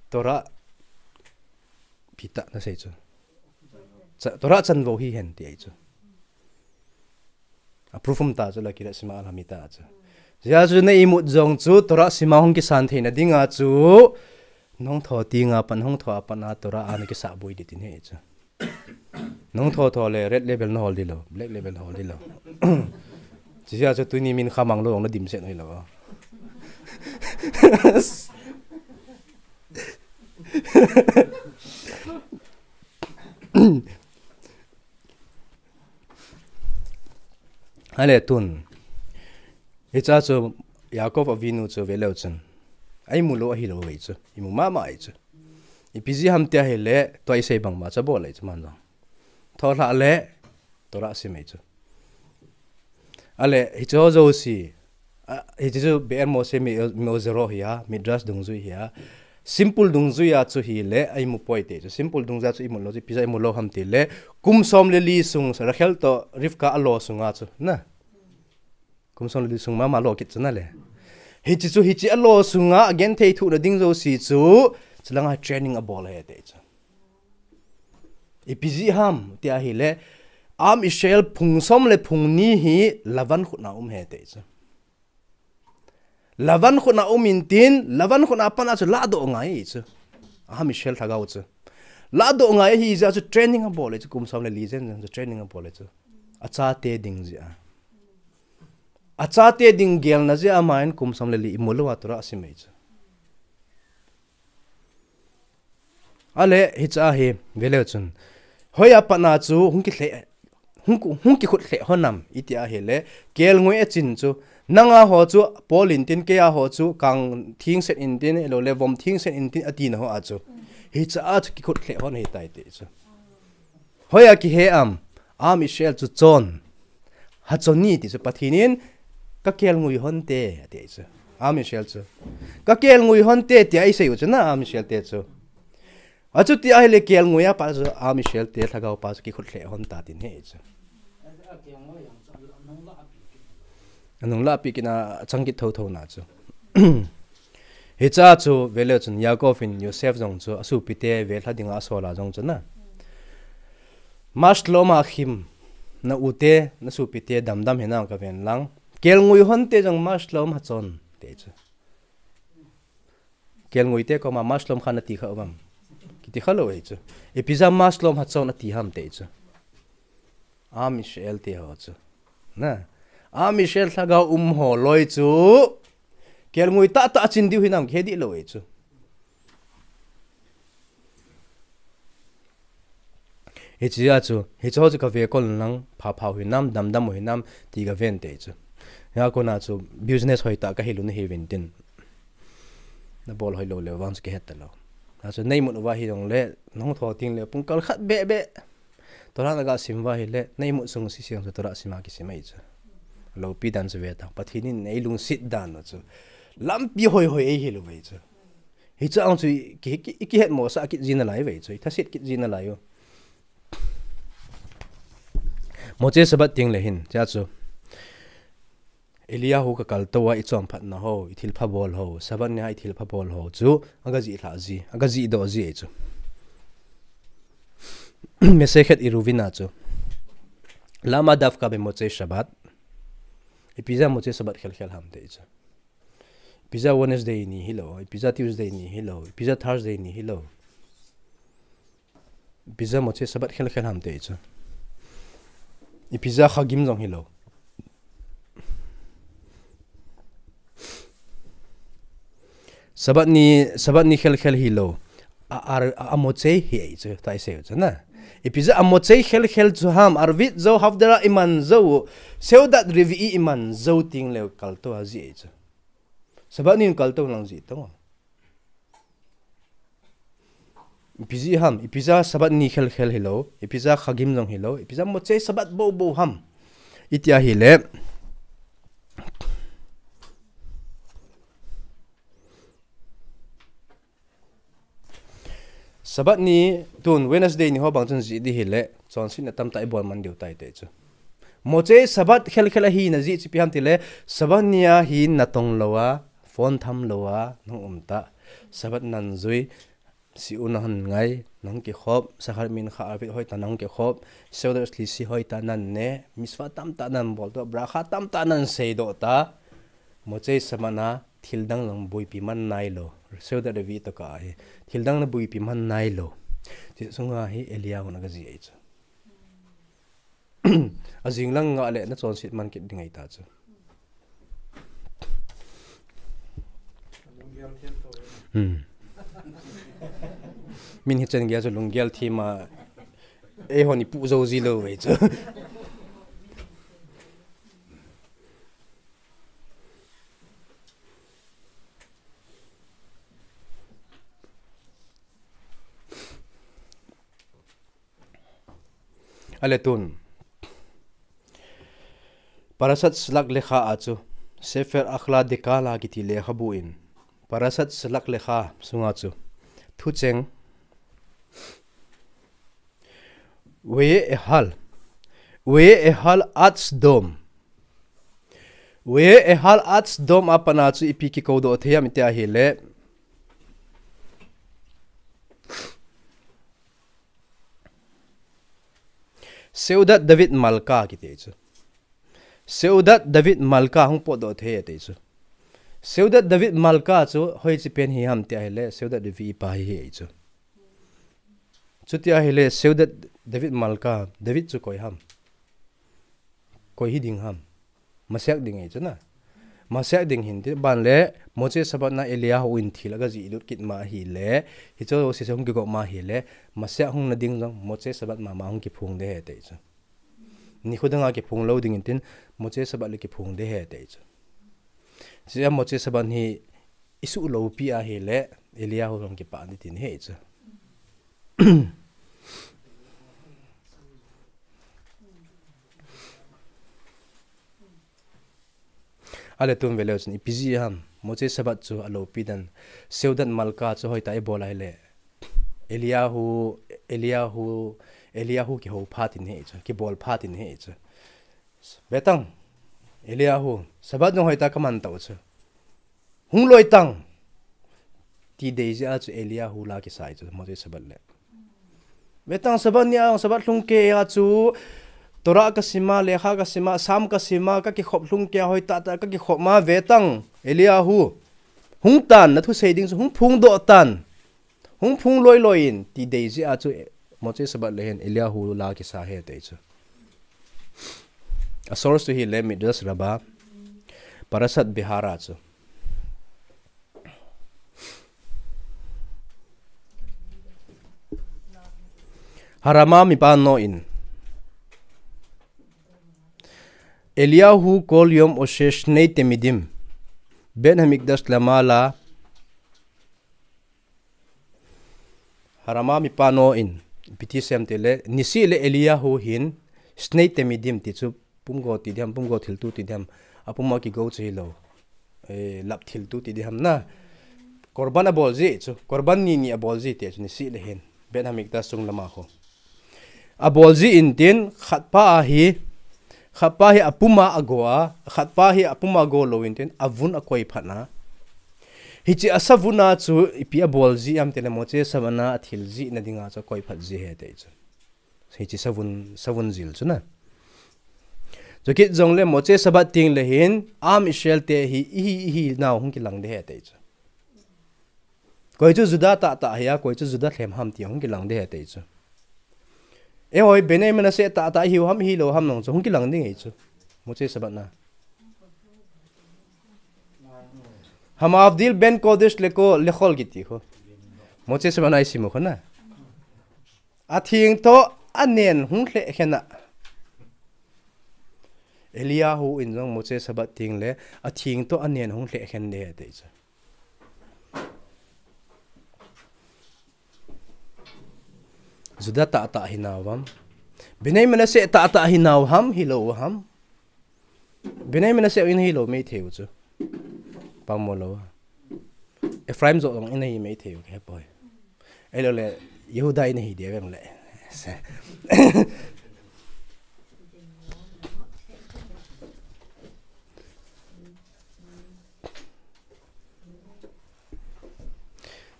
Torah pita na sei chu. Torah chanvo hi hen ti ai chu. A proof um ta chu la kira sima alami ta chu. Zia chu na imut jong chu Torah sima hong kisan theina dinga chu. Nong tho tinga pan hong tho a pan a Torah a na kisa bui di tin he chu. Nong tho tho le red label na hol di lo, black label na hol di lo. Zia chu tuni min khamang lo na dim set hoi lo. Ale tun. Hicha chu Yaakov Avinu chu veleu chun. Ai mu lo ahi lo vei chu. Imu mama ai chu. Ipi ji ham tia hile, tua isei bang ma cha bol ai chu man jong. Tho hla le, Torah sim ai chu. Ale, hicho jo si. Hichu Be'er Moshe mi ozero hi a, Midrash dungjui hi a. Simple dungjui a chu hile, ai mu poi te chu. Simple dungjui a chu imu lo chu, ipi ja imu lo ham ti le. Kum som le li sung, Rachel to Rivka alo sunga chu. Na. Kum som le li sung mama lo kit chu na le. Hichi chu, hichi alo sunga, agen thei thu na ding jo si chu. Chulanga training abol he te chu. Ipi ji ham, tia hile, Am Israel phung som le phung ni hi Lavan khut na um he te chu. Lavan khut na um in tin, Lavan khut na pan a chu la do ngai chu. Am Israel thagau chu. La do ngai hi ja chu training abol chu, kum som le li jen jen chu training abol chu. Achate ding ji a. Achate ding gel na ji a main kum som le li imu lo a Torah sim ai chu. Ale, hicha hi, veleu chun. Hoi a pat na chu, hung ki hle, hung, hung ki khut hle honam, iti a hile, kelngui a chin chu. Nanga ho chu, pol in tin, kei a ho chu, kang thing set in tin, elo le vom thing set in tin, ati na ho a chu. Hicha a chu ki khut hle hon hi tai te chu. Hoi a ki he am, Am Israel chu chon. Ha chon ni ti chu Pathin in ka kelngui hon te, ati chu. Am Israel chu. Ka kelngui hon te, ti ai sei u chu na Am Israel te chu. A chu ti a hile kelngui a pa chu Am Israel te thagau pa chu ki khut hle hon ta tin he chu. Anung la pi kina chang ki tho tho na chu. Hicha chu veleu chun Yaakov in Yosef jong chu asupite ve hla dinga asol a jong chu na. Mashlom achim na ute na supite damdam hinam ka ven lang. Kelngui hon te jong mashlom hachon te chu. Kelngui te koma mashlom khan ati kha uvam. Kiti kha lo ei chu. Ipi ja mashlom hachon ati ham te chu. Am Israel te ho chu. Na. Am Israel thagau um ho loi chu. Kelngui ta ta chin diu hinam khe di lo ei chu. Hichi a chu, hicho chu ka ve kol nang, pha pha hinam, dam dam hinam, ti ka ven te chu. Ya ko na chu, business hoi ta ka hilu na hi vin tin. Na bol hoi lo le vang chu ki het ta lo. Na chu nei mun uva hi dong le, nong tho ting le, pung kal khat be be. Torah na ga sim va hi le, nei mun sung si siang chu Torah sima ki sim ai chu. Lo pi dan chu ve ta, Pathin in nei lung sit dan na chu. Lampi hoi hoi ei hi lo ve chu. Hicha ang chu ki, ki, ki het mo sa kit jin a lai ve chu. Tha sit kit jin a lai u. Moche Shabbat ting le hin, cha chu. Eliyahu ka kal to a i chom phat na ho, i thil pha bol ho, Shabbat ni a i thil pha bol ho chu, aga ji hla ji, aga ji do ji chu. Mesechet Eruvin a chu. Lama dafka be Moche Shabbat. Ipi ja Moche Shabbat khel khel ham te chu. Ipi ja Wednesday ni hi lo, ipi ja Tuesday ni hi lo, ipi ja Thursday ni hi lo. Ipi ja Moche Shabbat khel khel ham te chu. Ipi ja Chagim jong hi lo. Shabbat ni, Shabbat ni khel khel hi lo. A, a, a, a Moche hi ei chu, tai sei chu na. Ipi ja a Moche khel khel chu ham, Arvit jo, Havdalah i man jo, Seudat Revi'i i man jo ting le kal to a ji ei chu. Shabbat ni kal to lang ji to. Ipi jeh ham, ipi jeh a Sabbath ni khelkhel hilou, ipi jeh a khagim jong hilou, ipi jeh a Motzei Sabbath bou bou ham. Iti ahile, Sabbath ni tun Wednesday ni ho bang chun jih ding hile, chonsetna tamtah ibol man diu tai te chu. Motzei Sabbath khelkhel ahina jeh chu ipi ham tile, Sabbath ni a hi natong lou a, phone tham lou a, nahung um ta. Sabbath nan jui, siuna hon ngai, nahung kikhop, Shachar Mincha Arvit hoitah nahung kikhop, Seudat Shlishit hoitah nan ne, mitzvah tamtah nan bol ta, bracha tamtah nan seidoh ta. Motzei Sabbath a thildang jong boipi man nailou. Seudat Revi'it tokah hi thildang jong boipi man nailou. Hiche sunga hi Eliyahu na gajih ahi chu. Ajing lang ngah le nachonset man kit ding ahi ta chu. Hmm. Min hichan gei a chu lunggel thim a, eihon ipuh jou ji lou ahi chu. Ale tun, Parashat Shlach Lecha a chu, Sefer Achla Dekala kiti lekhabu in, Parashat Shlach Lecha sunga chu, thucheng, Ve'ehal, Ve'ehal Ad Sdom, Ve'ehal Ad Sdom a pat a chu ipi kikoudoh thei ham iti ahile, Seudat David Malka kiti chu. Seudat David Malka hung potdoh thei ati chu. Seudat David Malka chu hoiche pen hi ham iti ahile, Seudat Revi'it pa hi ahi chu. Chuti ahile, Seudat David Malka, David chu koi ham? Koi hi ding ham? Mashiach ding ahi chu na. Mashiach ding hin ti ban le, Motzei Sabbath na Eliyahu in thil agajih lut kit ma ahile, hiche jouse hung kigop ma ahile, Mashiach hung na ding jong, Motzei Sabbath mama hung kiphong ding ahi ati chu. Nikho dang a kiphong lou ding in tin, Motzei Sabbath le kiphong ding ahi ati chu. Hiche a Motzei Sabbath hi isuh loupi ahile, Eliyahu jong kipah ding tin ahi chu. Ale tun ve leu chun, ipi jeh ham, Motzei Sabbath chu aloupi dan, Seudat Malka chu hoitah a ibol ahile, Eliyahu, Eliyahu, Eliyahu kihou phat in ahi chu, kibol phat in ahi chu. Ve tang, Eliyahu, Sabbath jong hoitah a kaman tau chu. Hung loi tang. Ti dei jeh a chu Eliyahu la kisa ahi chu, Motzei Sabbath le. Ve tang Sabbath ni a, Sabbath lhung kei a chu, Torah kasim a, lekha kasim a, Psalm kasim a, kakikhop lhung kei a hoitah tah a kakikhop ma, ve tang, Eliyahu. Hung tan, nathusei ding chu, hung phongdoh tan. Hung phong loi loi in, ti dei jeh a chu, Motzei Sabbath le hin Eliyahu la kisa ahi ati chu. A source chu ahile Midrash Rabbah, Parashat Beha'ah chu. Harama mipa no in, Eliyahu kol yom oshe shnei temidim, Bet Hamikdash lamala, Harama mipa no in, ipi ti sem tile, nisih le Eliyahu hin, shnei temidim ti chu, pumgo ti diham, pumgo thiltu ti diham, apum a kigo chu hilou, eh, lap thiltu ti diham na. Korban abol ji chu, korban ni ni abol ji ti chu, nisih le hin, Bet Hamikdash sung lama ho. Abol ji in tin, khat pa a hi, khat pa hi apum a ago a, khat pa hi apum a ago lou in tin, avun akoi phat na. Hiche a savun a chu ipi abol ji ham tile Motzei Sabbath na athil jih na ding a chu akoi phat ji ahi ati chu. Hiche savun, savun jil chu na. Chukit jong le Motzei Sabbath teng le hin, Am Israel te hi, ihi, ihi nau hung kilang ding ahi ati chu. Koi chu Judah tahtah ahi a, koi chu Judah lhem ham ti hung kilang ding ahi ati chu. Eiho Bnei Menashe tahtah ihiu ham, ihilou ham nung chu hung kilang ding ahi chu. Motzei Sabbath na. Hamavdil ben kodesh leko, lechol kiti ho. Motzei Sabbath na isim u ho na. Atheng toh anen hung lheh khen a. Eliyahu in jong Motzei Sabbath teng le, atheng toh anen hung lheh khen ding ahi ati chu. Judah tahtah hinau ham? Bnei Menashe tahtah hinau ham, hilou ham? Bnei Menashe in hilou maithei u chu. Pamo lou. Ephraim joh jong in hi maithei u kahe poi. Ahilou le, Yehuda in hi dia vem le.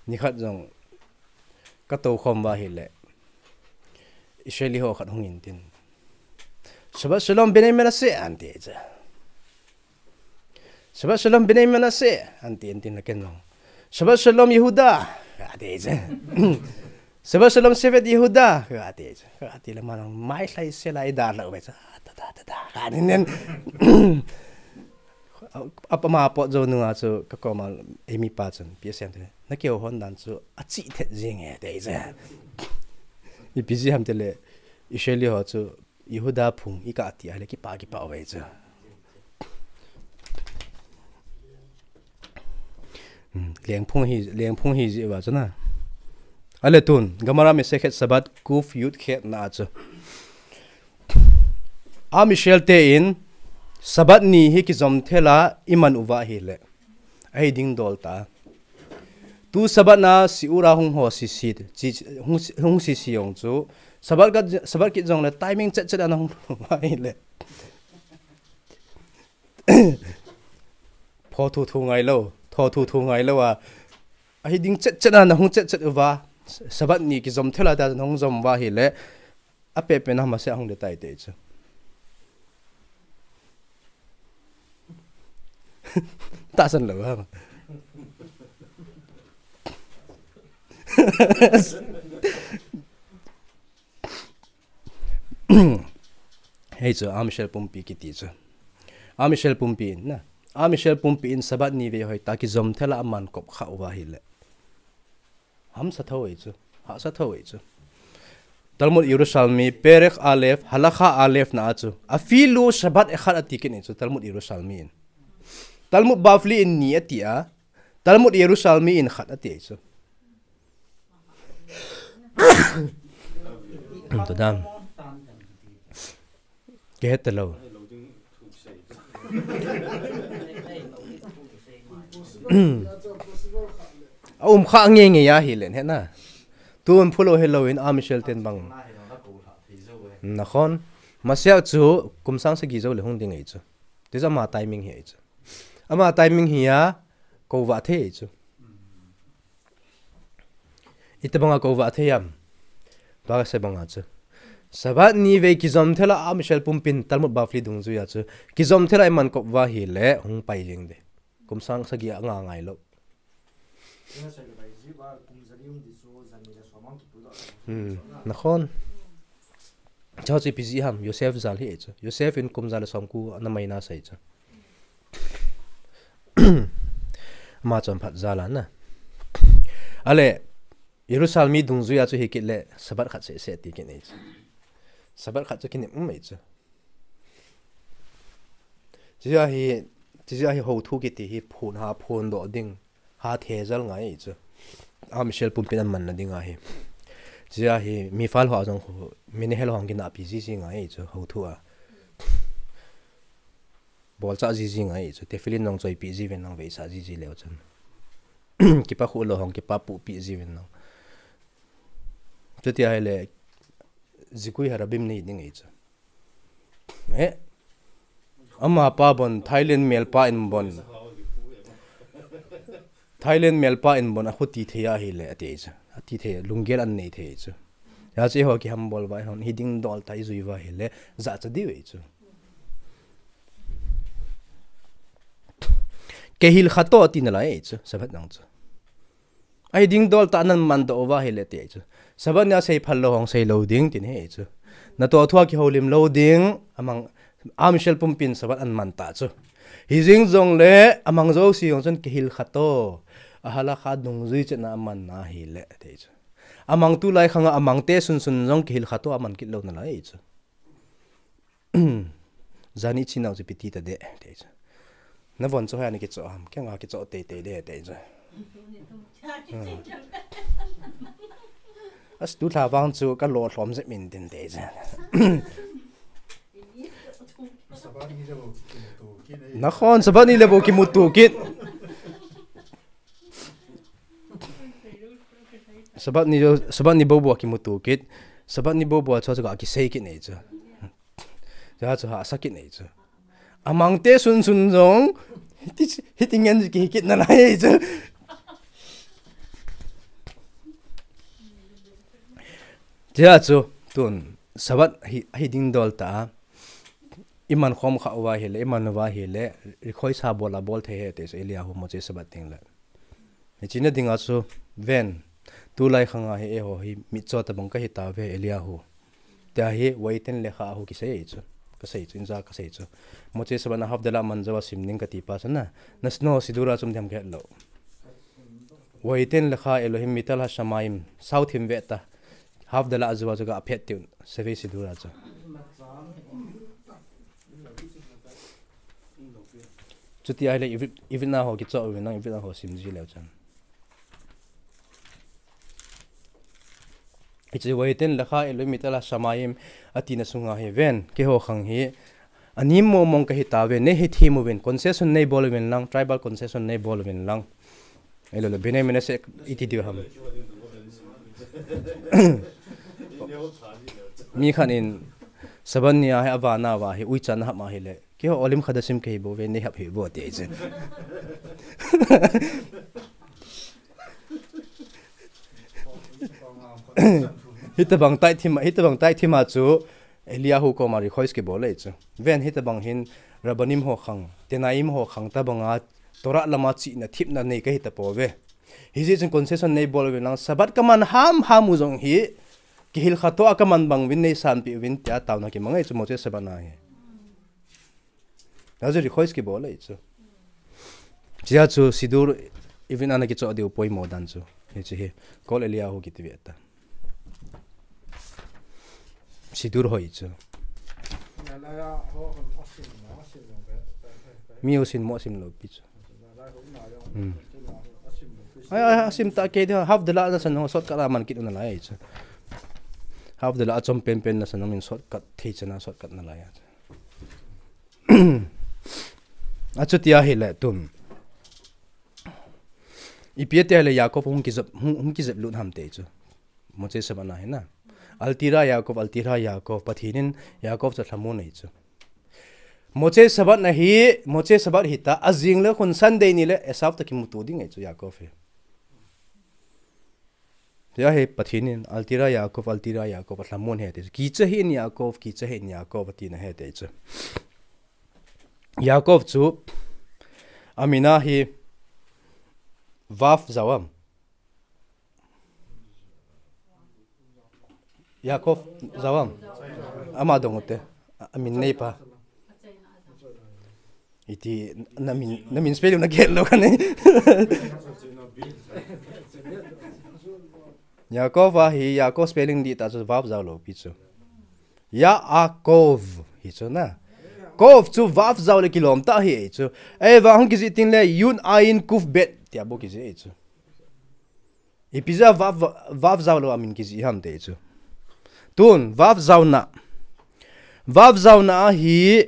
Nikhat jong katou khom uva ahile, Israeli ho khat hung in tin, "Shabbat Shalom, Bnei Menashe," ati chu. "Shabbat Shalom, Bnei Menashe," ati in tin la ken jong, "Shabbat Shalom, Yehuda," ati chu. "Shabbat Shalom, Shevet Yehuda," ati chu. Ati le aman jong mai lhai se lai da la ve chu. Ta ta ta ta. Ani nen. Apa ma pot jou nunga chu kakoma eimi pa chun, P S M te, "Na kihou hon dan chu achi thet jing e," ati chu. Ipi jeh ham tile, Israeli ho chu Yehuda phung i kati ahile kipa kipa uve chu. Hmm, lengphung hi, lengphung hi jeh uva chu na. Ahile tun, Gemara Masechet Shabbat Kuf Yud Chet na chu, Am Israel te in Shabbat ni hi kijom thela iman uva ahile, ahi ding dol ta. Tu Shabbat na shiur a hung ho sisi, chi, hung, hung sisi jong chu, Shabbat ka, Shabbat kit jongle timing chet chet a na hung uva ahile, pho thu thu ngai lou, tho thu thu ngai lou a, ahi ding chet chet a na hung chet chet uva, Shabbat ni kijom thela ta na hung jom uva ahile, apeh peh na masa hung de tai te chu. Tahsan lou ha. Hei chu, Am Israel pumpi kiti chu. Am Israel pumpi in na. Am Israel pumpi in Shabbat ni vei hoitah kijom thela aman kop kha uva ahile, hamsa tho e chu. Hahsa tho e chu. Talmud Yerushalmi, Perek Aleph, Halakha Aleph na a chu, "Afilu Shabbat echad," ati kit e chu, Talmud Yerushalmi in. Talmud Bavli in ni ati a, Talmud Yerushalmi in khat ati e chu. Todam. Kihet talou. A um kha nge nge ya hi len he na. Tun phulo helou in Am Israel ten bang. Nakhon. Masiah chu kum sang sagi jou le hung ding e chu. Ti chu ama timing hi e chu. Ama timing hi a kou va thei e chu. Itobanga kou va thei am? Tua kasei banga chu, Shabbat ni vei kijom thela Am Israel pumpin Talmud Bavli dungjuia chu, kijom thela iman kop uva ahile hung pai jeng de. Kum sang sagi anga ngai lou. Hmm, nakhon. Chu chu ipi jeh ham, Yosef jal hi e chu. Yosef in kum ja le somko ana maina sei chu. Ama chonphat jal a na. Ale, Yerushalmi dungjuia chu hi kit le Shabbat khat seh seh ti kit nei chu. Shabbat khat chu kinem um ei chu. Chujeh a hi, chujeh a hi houthu kiti hi phun ha phun doh ding, ha thejal ngai ei chu. Am Israel pumpin aman na ding ahi. Chujeh a hi Mifal ho a jong khu, Menahel ho kinahpi jiji ngai ei chu, houthu a. Bolcha jiji ngai ei chu, tefillin jong choipi ji ven lang veisa jiji leu chun. Kipa khu lou hong, kipa pupi ji ven lang. Chuti ahile, Zikui Harabim nei ding ei chu. Eh, ama pa bon, Thailand melpa in bon. Thailand melpa in bon, akhuti thei ahile, ati ei chu. Ati thei, lunggel an nei thei chu. Hijeh a chu eiho kihambol uva, eihon hi ding dol ta ijui uva ahile, jachat diu ei chu. Kehilkhat o ati nalai ei chu, Shabbat nang chu. Ahi ding dol ta nan mandoh uva ahile ti ei chu. Shabbat nia seiphal lou hong seilou ding tin hi ei chu. Natoh thua kihoulim lou ding, amang, Am Israel pumpin Shabbat an man ta chu. Hijeng jongle, amang jouse jong chun kehilkhat o. A halakha dungjui chetna aman na ahile, ti ei chu. Amang tulai khanga amang te sunsun jong kehilkhat o aman kit lou nalai ei chu. Jani chinau chu ipi ti ta de, ti chu. Navon chu hoiya nakichoh ham, kei nga kichoh teitei de, ti chu. Hmm. As tu thla vang chu ka lo lhom jep min tin te cha. Nakhon, Sabbath ni le bou kimuto kit. Sabbath ni, Sabbath ni bou bou kimuto kit. Sabbath ni bou bou chu chu ka kisei kit nei chu. Cha chu hahsa kit nei chu. Amang te sun sun jong hiti, hiti ngen ki kit nalai chu. Cha chu tun Sabbath hi, hi ding dol ta. Iman khom kha uva hile, iman uva hile, request ha bol a bol thei ahi te chu Eliyahu Moses Sabbath ding le. Hiche na dinga chu ven, tulai khanga hi eiho hi mitcho tabang kahi tauve Eliyahu. Tia hi Vaihten lekha a hu kisei chu. Kasei chu, inja kasei chu. Moses Sabbath na Havdalah man jou a sim ning kati pa chu na. Na sino sidura chum them ke lo. Vaihten lekha Elohim mital ha shamayim, south him ve ta. Havdalah jou a chu ka phet tiu, seve sidura chu. Chuti ahile ivit, ivit na ho kicho uvin lang, ivit na ho sim ji leu chan. Hiche Vaihten lekha Elohim mital ha shamayim ati na sunga hi ven, keiho khang hi, anim mong mong kahi tauve, nei hethem uvin, concession nei bol uvin lang, tribal concession nei bol uvin lang. Elo le, Bnei Menashe iti diu ham. Mi khat in, Sabbath ni a hi avana va hi, uicha na hap ma hile. Keiho Olim Khadasim kahi bou ve, nei hap hi bou ti chu. Hitabang tai thima, hitabang tai thima chu, Eliyahu koma request kibol le chu. Ven hitabang hin Rabbanim ho khang, Tanaim ho khang tabanga Torah lama chihna thepna nei kahi tapouve. Hijeh chun concession nei bol uvin lang Sabbath kaman ham ham u jong hi kihil kha to a kaman bang uvin nei sanpeh uvin tia taona kimang e chu Moses Sabbath na hi. Achu request kibol le chu. Chia chu sidur ivin ana kicho diu poimo dan chu. Hiche hi Kol Eliyahu kiti ve ta. Sidur hoi chu. Mi ho sin mo sim lou pi chu. Hmm. Ai, ai, asim ta ke dia, Havdalah na san ho shortcut a man kit nalai chu. Havdalah a chom pen pen na san min shortcut thei chana shortcut nalai chu. Achuti ahile tun. Ipi ati le Yaakov hung kijep, hung, hung kijep lut ham te chu. Moses Sabbath na hi na. Al tira Yaakov, al tira Yaakov, Pathen in Yaakov chu alhamon ahi chu. Moses Sabbath na hi, Moses Sabbath hita, ajing le khun Sunday ni le Esav toh kimuto ding ahi chu Yaakov hi. Tia hi Pathen in, al tira Yaakov, al tira Yaakov, alhamon ahi te chu. Kicha hih in Yaakov, kicha hih in Yaakov, atina ahi te chu. Yaakov chu, amin a hi, Vav Zav am. Yaakov Zav am. Ama dong u te. Amin nei pa. Iti, na min, na min spelling na gel lou kane. Yaakov a hi, Yaakov spelling dih ta chu Vav Zav lou pi chu. Yaakov hi chu na. Kov chu Vav Zav le kilom ta hi chu. Ei, va hung kijih tin le Yud Ayin Kuf Bet tia bou kijih chu. Ipi jeh a Vav, Vav Zav lou a min kijih ham te chu. Tun, Vav Zav na. Vav Zav na a hi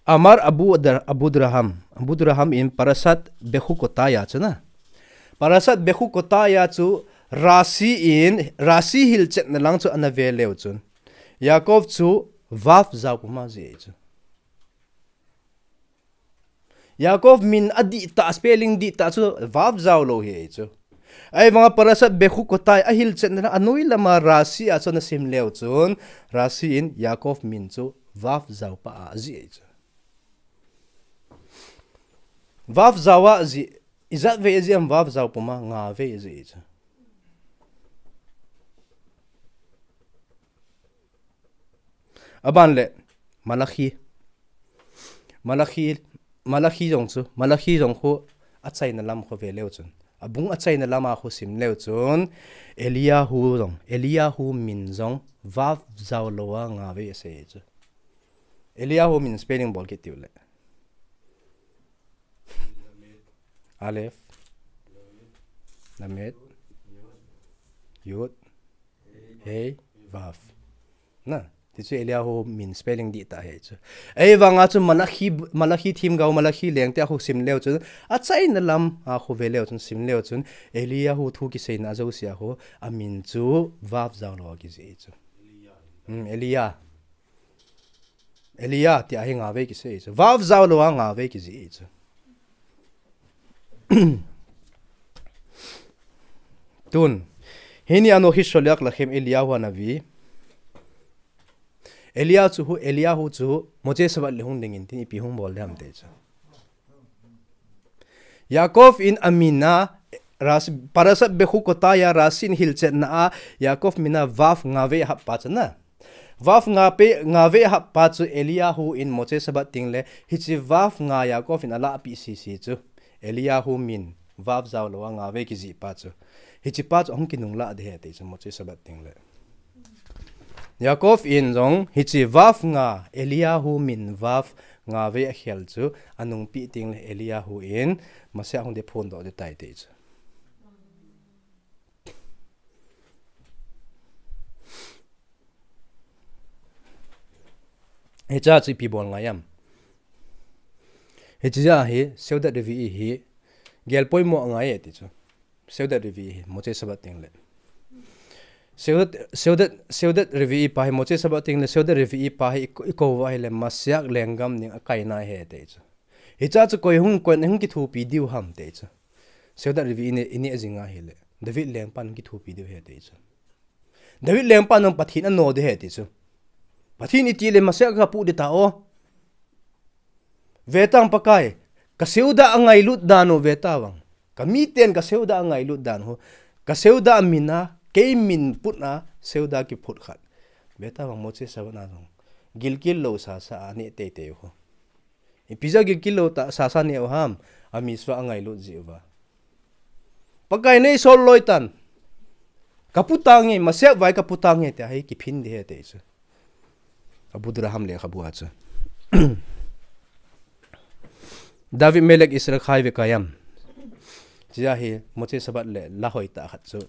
Amar Abu Dar-, Abudraham. Abudraham in Parashat Bechukotai a chu na. Parashat Bechukotai a chu Rashi in, Rashi hilchetna lang chu ana ve leu chun. Yaakov chu Vav Zav puma ji chu. Yaakov min adih ta, spelling dih ta chu Vav Zav lou hi chu. Ahivanga Parashat Bechukotai a hilchetna a noi lama Rashi a chu ana sim leu chun, Rashi in Yaakov min chu Vav Zav pa a ji chu. Vav Zav a ji, ijat vei a ji am Vav Zav puma, nga vei a ji chu. Aban le, Malachi. Malachi, Malachi jong chu, Malachi jong khu achaina lam khu ve leu chun. Abung achaina lama khu sim leu chun, Eliyahu jong, Eliyahu min jong, Vav Zav lou a nga vei asei chu. Eliyahu min spelling bol kit tiu le. Aleph, Lamed, Yud, Hei, Vav. Na, ti chu Eliyahu min spelling dihtah ahi chu. Ahivanga chu Malachi, Malachi themgao, Malachi leng tia khu sim leu chun, achaina lam a khu ve leu chun, sim leu chun, Eliyahu thu kiseina ajouse a khu, amin chu Vav jao lou a kijih chu. Hmm, Eliya. Eliya tia hi nga vei kisei chu. Vav jao lou a nga vei kijih chu. Tun, hini a Noach Sholiach Lachim Eliyahu Hanavi. Eliya chu hu, Eliyahu chu Motzei Shabbat le hung dingin tin ipi hung bol diham ti chu. Yaakov in amin a, Rashi, Parashat Bechukotai a Rashi in hilchetna a, Yaakov min a Vav nga vei ahap pa chu na. Vav nga pe, nga vei ahap pa chu Eliyahu in Motzei Shabbat teng le, hiche Vav nga Yaakov in alahpeh sese chu. Eliyahu min Vav jao lou a nga vei kijih pa chu. Hiche pa chu ahung kinunglah ding ahi ti chu Motzei Shabbat teng le. Yaakov in jong hiche Vav nga, Eliyahu min Vav nga vei akhel chu, anungpeh teng le Eliyahu in Mashiach hung ding phondoh ding tai ti chu. Hiche chu ipi bol ngai ham. Hiche a hi, Seudat Revi'i hi, gel poimo angai e ti chu. Seudat Revi'i hi, Motzei Shabbat teng le. Seudat, Seudat, Seudat Revi'i pa hi, Motzei Shabbat teng le, Seudat Revi'i pa hi, i ko, i kou uva ahile, Mashiach lenggam ding akaina ahi ti chu. Hiche chu koi hung, koi hung kithopi diu ham ti chu. Seudat Revi'i i neh, i neh jing ahile. David lengpan kithopi diu ahi ti chu. David lengpan jong Pathen anoh ding ahi ti chu. Pathen iti le Mashiach kapu ding ta o. Ve tang Pakai, ka Seudah angailut dan u ve ta vang. Ka miten ka Seudah angailut dan u. Ka Seudah min a, kei min put a, Seudah kiphut khat. Ve ta vang Motzei Shabbat na jong. Gilkel lou sasa a neh teitei u. Ipi jeh a gilkel lou ta sasa neh u ham, a mitzvah angailut jeh uva. Pakai nei sol loi tan. Ka pu tange, Mashiach vai ka pu tange, tia hi kiphin ding ahi ti chu. Abu Durham lekhabu a chu. David Melech Israel Chai Vekayam. Hiche a hi, Motzei Shabbat le la hoitah khat chu.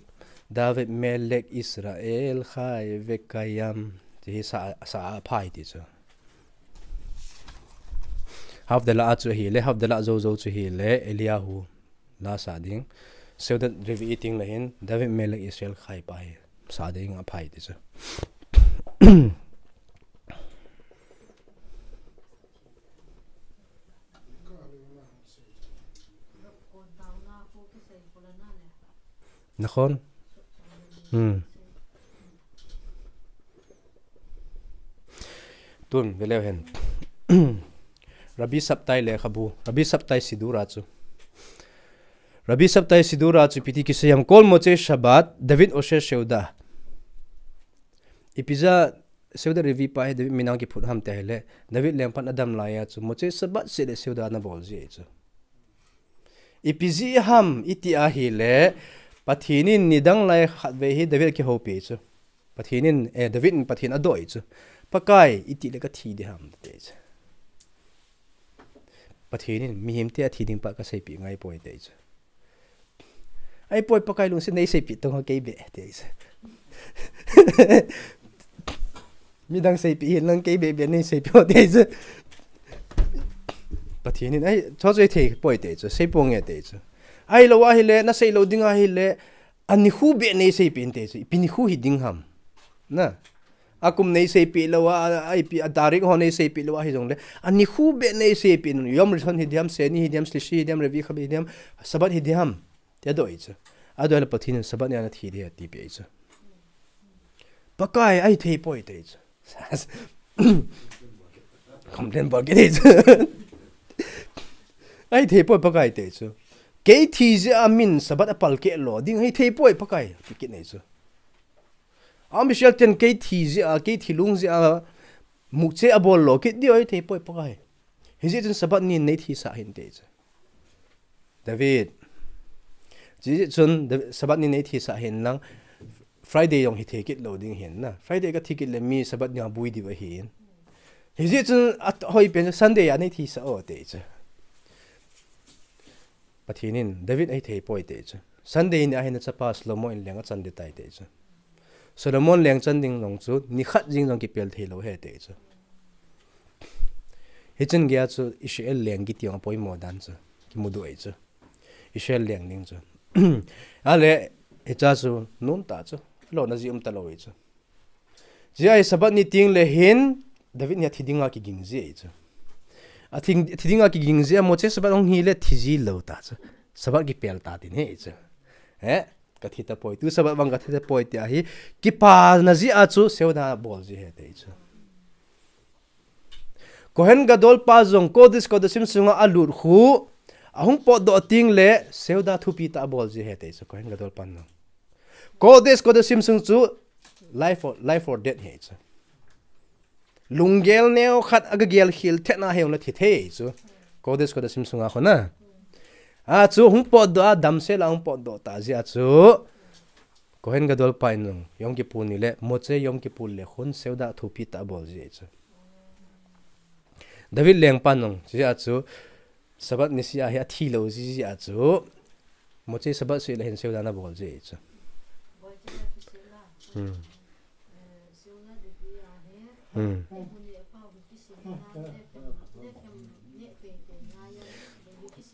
David Melech Israel Chai Vekayam. Ti hi sa, sa aphai ti chu. Havdalah chu ahile, Havdalah jou jou chu ahile, Eliyahu la sa ding. Seudat Revi'i teng le hin, David Melech Israel Chai pa hi sa ding aphai ti chu. Nakhon. Hmm. Tun, ve leu hen. Rabbi Shabtai lekhabu, Rabbi Shabtai Siddur a chu. Rabbi Shabtai Siddur a chu ipi ti kisei ham, Kol Motzei Shabbat, David Oseh Seudah. Ipi jeh a Seudat Revi'i pa hi David min a kiphut ham ti ahile, David lengpan adam lai a chu, Motzei Shabbat seh le Seudah ana bol ji chu. Ipi jeh ham, iti ahile, Pathen in nidang lai khatvei hi David akihoupi chu. Pathen in, eh, David in Pathen adoh chu. Pakai, iti le ka thi ding ham, ti chu. Pathen in, mihem te athi ding pa ka seipeh ngai poi, ti chu. Ahipoi Pakai lungset nei seipeh tong kei beh, ti chu. Midang seipeh hilang kei beh beh nei seipeh, ti chu. Pathen in, ahi, chu chu thei poi, ti chu. Seipeh nge, ti chu. Ahilou ahile, na sei lou ding ahile, anikho beh nei seipeh in ti chu. Ipi nikho hi ding ham. Na. Akum nei seipeh lou a, a, ipi a tarik ho nei seipeh lou a hijongle. Anikho beh nei seipeh in. Yom Rishon hi ding ham, Sheni hi ding ham, Shlishi hi ding ham, Revi'i Chavi hi ding ham, Shabbat hi ding ham. Ti adoh chu. Adoh le Pathen in Shabbat ni a nathi ding ahi ti peh chu. Pakai ahithei poi ti chu. Complain bol kit ahi chu. Ahithei poi Pakai ti chu. Kei thi jeh a min Shabbat apalkeh lou ding ahithei poi Pakai. Ti kit ahi chu. Am Israel ten kei thi jeh a, kei thi lung jeh a, mukche abol lou kit diu ahithei poi Pakai. Hijeh chun Shabbat ni nei thisah hih in ti chu. David. Hijeh chun Dav-, Shabbat ni nei thisah hih in lang, Friday jong hithei kit lou ding ahin na. Friday ka thi kit le mi Shabbat ni a bui diu ahin. Hijeh chun a t-, hoi pen Sunday a nei thisah o ti chu. Pathen in David ahithei poi ati chu. Sunday ni ahin achapa Solomon in leng achan ding tai ati chu. Solomon leng chan ding jong chu nikhat jing jong kipel thei lou ahi ati chu. Hichun geiya chu Israel leng kiti jong apoimo dan chu kimudoh ahi chu. Israel leng ding chu. Ale, hiche chu nom tah chu. Lona ji um talou ahi chu. Hijeh a hi Sabbath ni teng le hin David hi athi dinga kiging ji ahi chu. Athi, athi dinga kiging ji a, Moche Sabbath hung hi le thi ji lou ta chu. Sabbath kipel ta ding ahi chu. Eh, kathi tapoi. Tu Sabbath vang kathi tapoi tia hi kipana jeh a chu Seudah abol ji ahi ati chu. Kohen Gadol pa jong Kodesh Kodashim sunga alut khu, ahung potdoh teng le Seudah thupi tah abol ji ahi ati chu, Kohen Gadol pan jong. Kodesh Kodashim sung chu life or, life or death ahi chu. Lunggel neo khat aga gelkhel thet na hijongle thi thei ahi chu. Kodesh Kodashim sunga khu na. Achu hung potdoh a, damsel a hung potdoh ta jeh a chu Kohen Gadol pa in jong Yom Kippur ni le Moche Yom Kippur le khun Seudah thupi tah abol ji ahi chu. David leng pan jong, hijeh a chu Sabbath niseh a hi athi lou ji jeh a chu Moche Sabbath seh le hin Seudah ana bol ji ahi chu. Hmm. Hmm.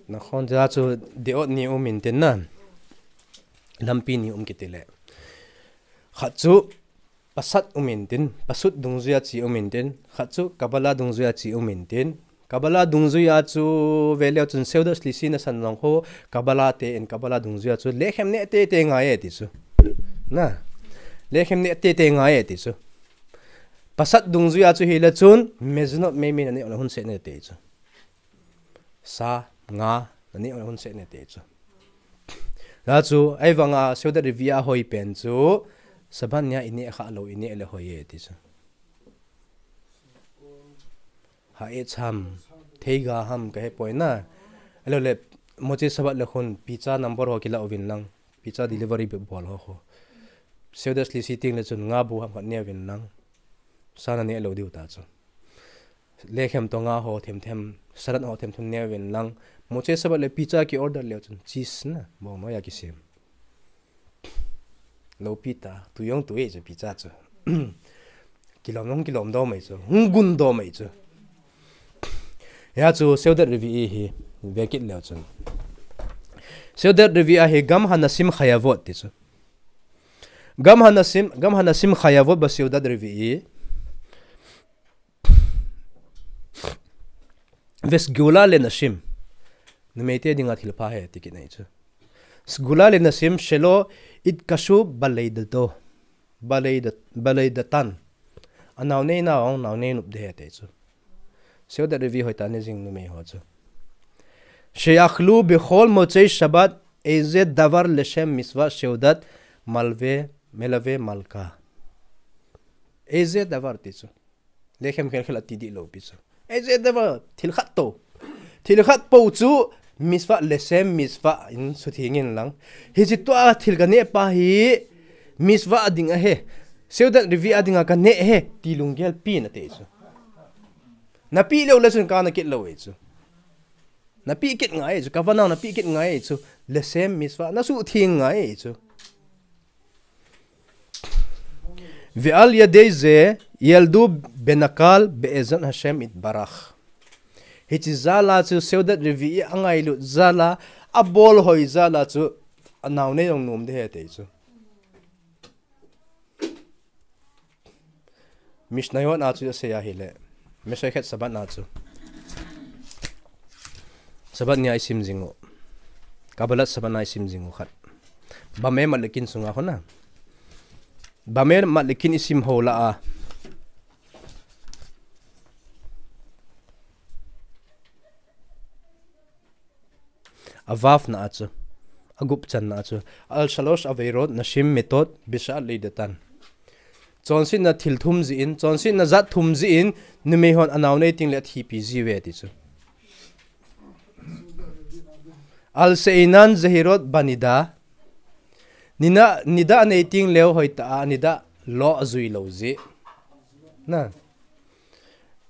Nakhon, hijeh a chu da'ot ni um intin na. Lampi ni um kiti le. Khat chu Pashat um intin, Pashat dungjuiya che um intin, khat chu Kabbalah dungjuiya che um intin. Kabbalah dungjuiya chu veleu chun Seudah Shlishit nasan jong khu, Kabbalah te in Kabbalah dungjuiya chu lekhem neh teitei ngai e ti chu. Na, lekhem neh teitei ngai e ti chu. Pashat dungjuiya chu hile chun mezonot, mei mei naneh le hunsetna ti chu. Sa, nga, naneh le hunsetna ti chu. Hijeh a chu, ahivanga Seudah Revi'ah ahoi pen chu, Sabbath nia ineh khah lou, ineh le hoi e ti chu. Ha'etz ham, theiga ham kahe poi na. Ahilou le, Moche Sabbath le khun, pizza number ho kila uvin lang, pizza delivery bol ho khu. Seudah Shlishit teng le chun nga bu ham khat ne uvin lang. Sa naneh lou diu ta chu. Lekhem toh nga ho themthem, salad ho themthem ne uvin lang. Moche Sabbath le pizza ki order leu chun cheese na, bong noiya kisem. Loupi ta, tu jong tu e chu pizza chu. Kilom jong kilom doh mai chu, hung gun doh mai chu. Hijeh a chu Seudah Revi'ah hi vekit leu chun. Seudah Revi'ah hi Gam Hanasim Chayavot ti chu. Gam Hanasim, Gam Hanasim Chayavot ba Seudah Revi'ah. Ve Sgula le Nashim. Numeite dinga thilpha ahi ti kit ahi chu. Sgula le Nashim shelo itkashu baleidatan. Baleida-, baleidatan. Anaonei nau, naonei nop ding ahi ti chu. Seudah Revi'ah hoitah a ne jing numei ho chu. She'achlu bechol Motzei Shabbat eize davar leshem mitzvah seudat malve, melave malka. Eize davar ti chu. Lekhem khel khel ati dih lou pi chu. Eize davar, thil khat tou. Thil khat pou chu mitzvah leshem mitzvah in sutheng in lang. Hiche tua thil kaneh pa hi mitzvah ding ahi. Seudat Revi'ah dinga kaneh ahi ti lunggel pen ati chu. Napeh lou le chun kana kit lou ahi chu. Napeh kit ngai ahi chu, kavanau napeh kit ngai ahi chu. Leshem mitzvah, nasutheng ngai ahi chu. Ve'al yadei ze yildu benakal be'ezrat Hashem yitbarach. Hiche jal a chu Seudat Revi'ah angailut jal a, abol hoi jal a chu anaonei jong nom ding ahi ti chu. Mishnayot a chu asei ahile, Masechet Shabbat a chu. Shabbat nia isim jing u. Kabbalat Shabbat a isim jing u khat. Bameh Matlikin sunga hon a. Bameh Matlikin isim ho lah a. Avav na a chu, agup channa a chu, al shalosh averot nashim metot bisha'at leidatan. Chonsetna thil thum jeh in, chonsetna jat thum jeh in, numei hon anao nei teng le athipi jiuve ti chu. Al she'inan zehirot banida. Nida, nida anei teng leu hoitah a nida lo ajui lou jeh. Na.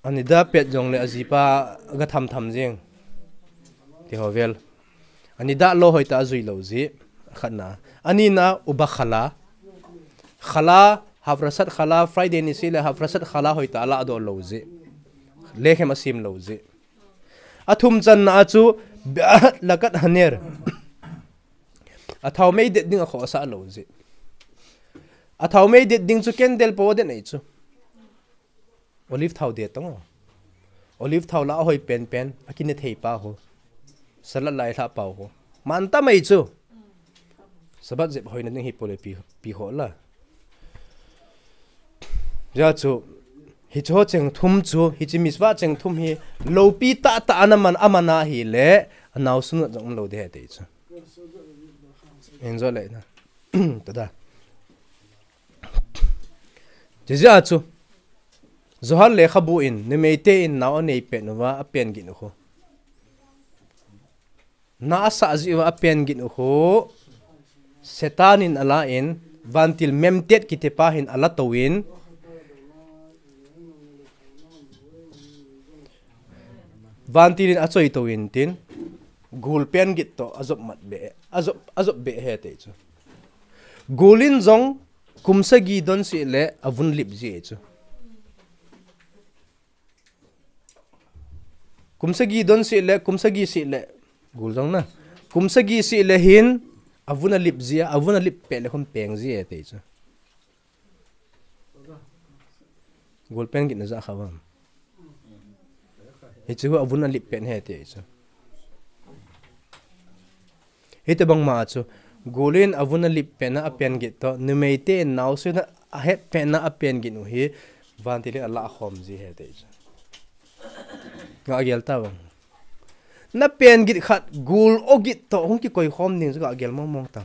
Anida pet jongle ajipa aga tham tham jing. Ti ho vel. Ani dah lo hoitah a jui lo ji. Khatna. Anina uba khala. Khala, havrasat khala, Friday ni sile havrasat khala hoitah a lah doh lo ji. Lekhem a sim lo ji. A thum channa a chu, lakat haner. A thau mei det ding a khosa lo ji. A thau mei det ding chu candle po det nei chu. Olive thau det tong. Olive thau la a hoi pen pen, a kine thei pa ho. Salad lai hla pau ho. Man ta mai chu. Sabat jep hoina ding hi pole pi, pi ho la. Ja chu, hi chu ho cheng thum chu, hi chi miswa cheng thum hi, lopi ta ta ana man, amana hi le, a nau sun jong lo de he te chu. Enjoy le na. Tada. Jija chu. Johan lekhabu in, numei te in nau a nei pen uva, a pen gin u khu. Na a sa ji uva, a pen gin u khu. Satan in a la in, vantil memtet kitepa hin a la to in, vantil in a choi to in tin, gul pen git to, a jop mat be, a jop, a jop be he te chu. Gul in jong, kum sagi don si le, a vun lip ji e chu. Kum sagi don si le, kum sagi si le. Gul jong na. Kum sagi si le hin, a vun a lip ji a, a vun a lip pe le khun peng ji e te chu. Gul pen git na ja kha vam. Hi chu a vun a lip pen he te chu. Hiti bang ma chu. Gul in a vun a lip pen a a pen git to. Numei te in nau sun a a het pen a a pen git u hi. Vantil in a la khom ji he te chu. Nga gel ta bang. Na pen git khat gul o git to hung ki koi khom ning chu nga gel mong mong ta.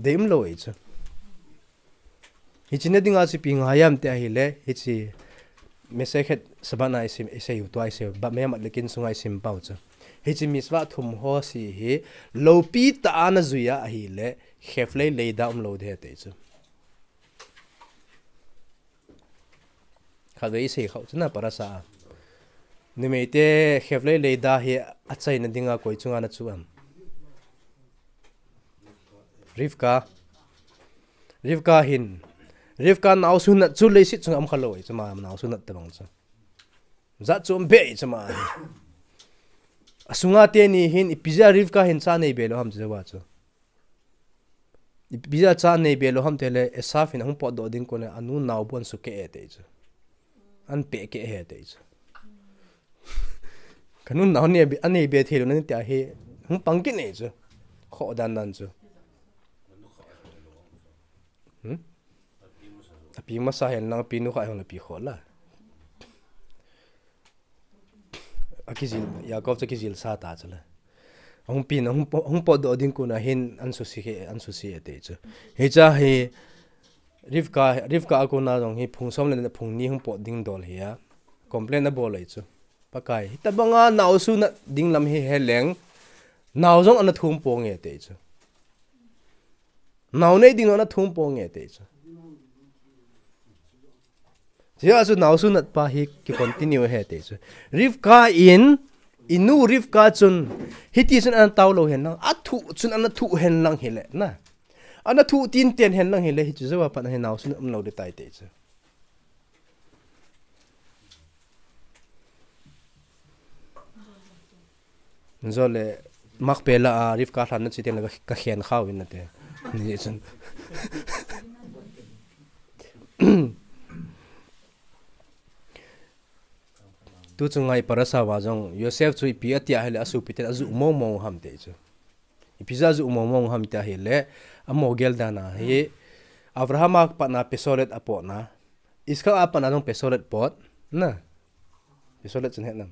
Dei um lo e chu. Hichi na dinga chu ipi ngai ham ti ahile, hichi Masechet Shabbat na i sim, i sei u tua i sei u, ba me mat lekin sunga i sim pau chu. Hichi mitzvah thum ho si hi, lopi ta ana jui a ahile, Chevlei Leida um lo de te chu. Khatvei i sei khau chu na parasha a. Numei te Chevlei Leida hi a chaina dinga koi chunga na chu am. Rivka. Rivka hin. Rivka naosu nat chu leiset chunga um kha lo, chu ma naosu nat tabang chu. Jat chu um be chu ma. A sunga teni hin ipi jeh a Rivka hin cha nei be lo ham chu va chu. Ipi jeh a cha nei be lo ham tile Esav hin ahung potdoh ding kon le anu nao bu an su ke e te chu. An pe ke he te chu. Ka nu nao nei be, a nei be thei lo na tia hi hung pang kit nei chu. Kho dan dan chu. Hmm? Api masa hen lang api nu kha hung la pi kho la. Akijil, Yaakov chu kijil sa ta chu la. Hung pi na, hung po, hung potdoh ding kon a hin an su si ke, an su si e te chu. Hicha hi Rivka, Rivka a kona jong hi phung som le phung ni hung pot ding dol hi a. Complain a bol ei chu. Pakai, hitabanga naosu nat ding lam hi he leng. Nao jong ana thum po nge te chu. Nao nei ding ana thum po nge te chu. Chia chu naosu nat pa hi ki continue he te chu. Rivka in, inu Rivka chun, hiti chun ana tao lo hen lang, a thu chun ana thu hen lang hi le, na. Ana thu tin ten hen lang hi le, hi chu jawa pan hi naosu nat um lo de tai te chu. Jole, Makpela a Rivka lhan na chi ten la ka, ka khen khau in na te. Ni chun. Tu chu ngai parasha va jong, Yosef chu ipi atia hile asu pi ten aju mong mong ham te chu. Ipi ja ju mong mong ham tia hile, a mogel dan a hi, Abraham a pat na pesolet a pot na, Iskak a pat na jong pesolet pot, na. Pesolet chun he nam.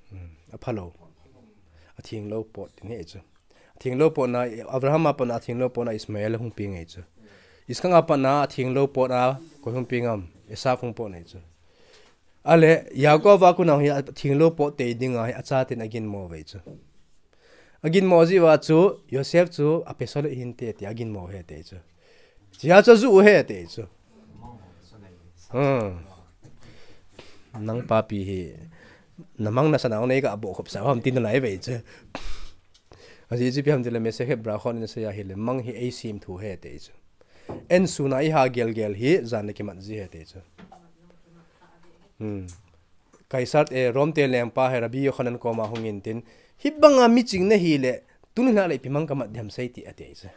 Hmm, a phalo. A thinglo pot tin he chu. A thinglo pot na, Abraham a pat na a thinglo pot na Ismael hung pi ngai chu. Iskak a pat na a thinglo pot a koi hung pi ngam, Esav hung pot ngai chu. Ale, Yaakov a kunang hi a thinglo pot te ding a hi a cha ten a gin mo ve chu. A gin mo ji va chu, Yosef chu a pesolet hin te ti a gin mo he te chu. Chia chu ju he te chu. Hmm. Nang papi hi. Namang nasa nang nei ka abo khop sa ham tin nalai ve chu. Ajeh chu ipi ham tile Masekhet Berachot in asei ahile mang hi eisem thu ahi ati chu. Eisun a iha gelgel hi jan a kimat ji ahi ati chu. Hmm. Kaisar, eh, Rome te lengpa hi Rabbi Yochanan koma hung in tin, hibanga miching nahile, tuni nale ipi mang kamat ding ham sei ti ati chu.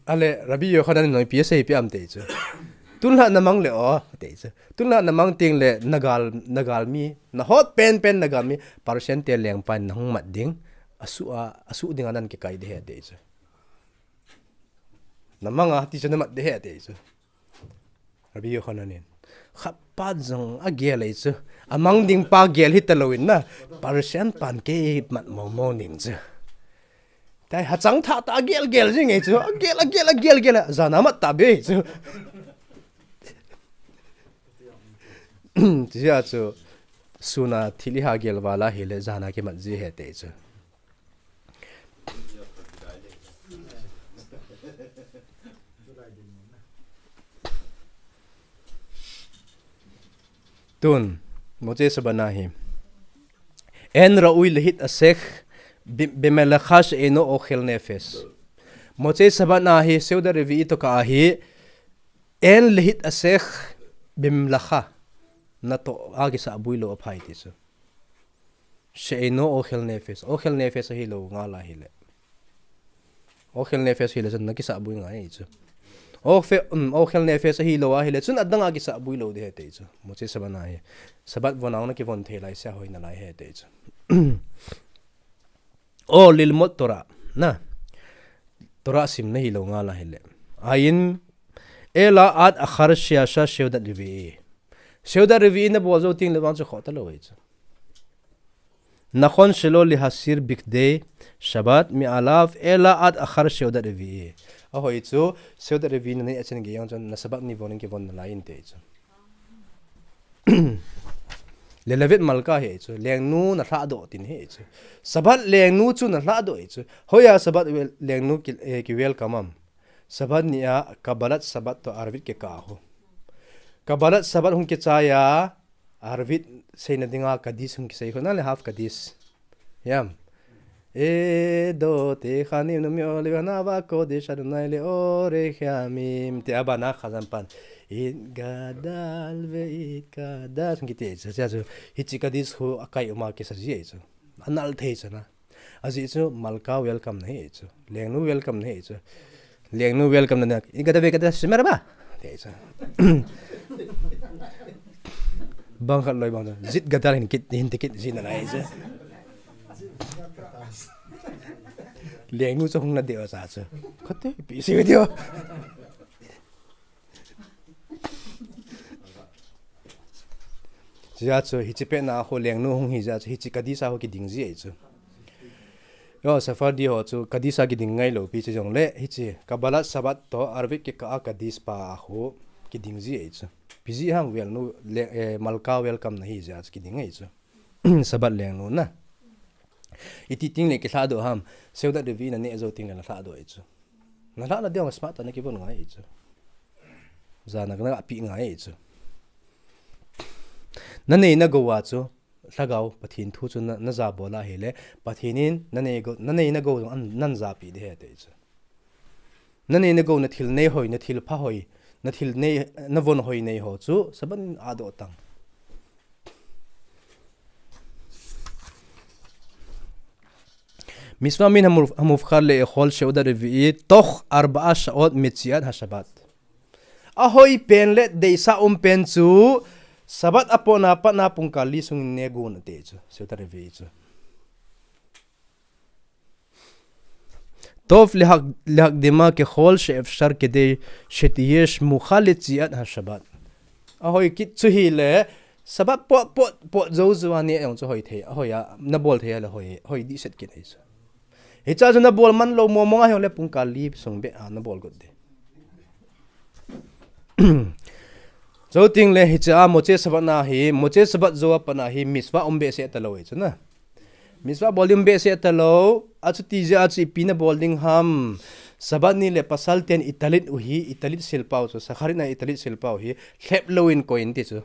Ale, Rabbi Yochanan in ipi asei ipi ham ati chu. Tun la namang le o, ati chu. Tun la namang teng le nagal, nagal mi, nahot penpen nagal mi, Persian te lengpa in nahung mat ding, asu a, asu ding a nan kikai ding ahi ati chu. Namang a ti chu namat ding ahi ati chu. Rabbi Yochanan in. Khat pa jong agel ahi chu. Amang ding pa gel hita lou in na. Persian pan kei mat momo ning chu. Tai hachang tha ta agel gel jing ahi chu. Agel, agel, agel, gel. Jan a mat ta be ahi chu. Tia chu. Sun a thil iha gel val ahile jan a kimat ji ahi ati chu. Tun, Motzei Shabbat na hi. En ra'ui lehit'asek bi-, bimelacha she'eino ochel nefesh. Motzei Shabbat na hi, Seudat Revi'i tokah a hi, en lehit'asek bimelacha. Natoh a kisabui lou aphai ti chu. She'eino ochel nefesh. Ochel nefesh ahilou ngal ahile. Ochel nefesh ahile chun nakisabui ngai chu. Oche-, um, ochel nefesh ahilou ahile chun adang a kisabui lou ding ahi ati chu. Motzei Shabbat na hi. Shabbat von a nakivon thei lai sea hoi nalai ahi ati chu. O lilmod Torah. Na. Torah simna hilou ngal ahile. Ayin ela ad achar she'asha Seudat Revi'i. Seudat Revi'i nabol jou teng le vang chu khoh talou ahi chu. Nachon shelo lehasir bigdei Shabbat me'alav ela ad achar Seudat Revi'i. Ahoi chu, Seudat Revi'i nanei a chen gei jong chun na Shabbat ni von in kivon nalai inte chu. Lelavet malka ahi chu, lengnu nalhahdoh tin ahi chu. Shabbat lengnu chu nalhahdoh ahi chu. Hoiya Shabbat wel-, lengnu ki, eh, kiwelcome am. Shabbat ni a Kabbalat Shabbat toh Arvit kikah a ho. Kabbalat Shabbat hung kichai a, Arvit seina dinga Kaddish hung kisei ho, nale half Kaddish. Yam. Edot techanim nome'o levanava kodesh Adonai le'orech yamim. Tia bana Chazan pan. Itgadal ve'itkadas. Hung kiti, sa, sa, sa. Hiche Kaddish ho akai uma kisa ji ahi chu. Anal thei chu na. Ajeh chu malka welcome na ahi chu. Lengnu welcome na ahi chu. Lengnu welcome na na. Itgadal ve'itkadas merba. Ti ahi chu. Bang khat loi bang chu. Zit gadal hin kit, hin ti kit ji nalai chu. Lengnu chu hung na deu sa chu. Khote, ipi sei deu. Hijeh chun, hiche pet na a ho lengnu hung hijeh chun, hiche Kaddish a ho kiding ji ahi chu. Yo, Sephardi ho chu Kaddish a kiding ngai lou pi chu jongle, hiche Kabbalat Shabbat toh Arvit kikah a Kaddish pa a ho kiding ji ahi chu. Ipi jeh ham lengnu le, eh, malka welcome na hijeh chun kiding ahi chu. Shabbat lengnu na. Iti teng le kilhahdoh ham, Seudat Revi'i naneh jou teng le nalhahdoh ahi chu. Nalhahna ding smart tah a nakivon ngai ahi chu. Jana kana pi ngai ahi chu. Nanei nagou a chu, lhagao, Pathen thu chu na, najabol ahile, Pathen in nanei gou, nanei nagou jong an, najapeh ding ahi ti chu. Nanei nagou, nathil nei hoi, nathil pha hoi, nathil nei, navon hoi nei ho chu, Shabbat in adoh tang. Mitzvah min hamuf-, hamufchar le'echol seudat revi'i toch arba'a sha'ot metziat haShabbat. Ahoi pen le deisah um pen chu Shabbat apotna patna pungkal li sung in negon ati chu, seudat revi'i chu. Tov lehak-, lehakdima kechol she'efshar kedei shetiyesh mucha letziat haShabbat. Ahoi kit chu hile, Shabbat pot, pot, pot jou jou a ne jong chu hoi thei, ahoi a, nabol thei a le hoi, hoi dehset kit ahi chu. Hiche chu nabol man lou mong mong a hile pungkal li sung beh a nabol got ding. Jou teng le hiche a Motzei Shabbat na hi, Motzei Shabbat jou a pat na hi mitzvah um behseh talou ahi chu na. Mitzvah bol ding um behseh talou, achuti jeh a chu ipi nabol ding ham. Sabbath ni le pasal ten i talit u hi, i talit silpau chu, Shacharit na i talit silpau hi, lhep lou in koi in ti chu.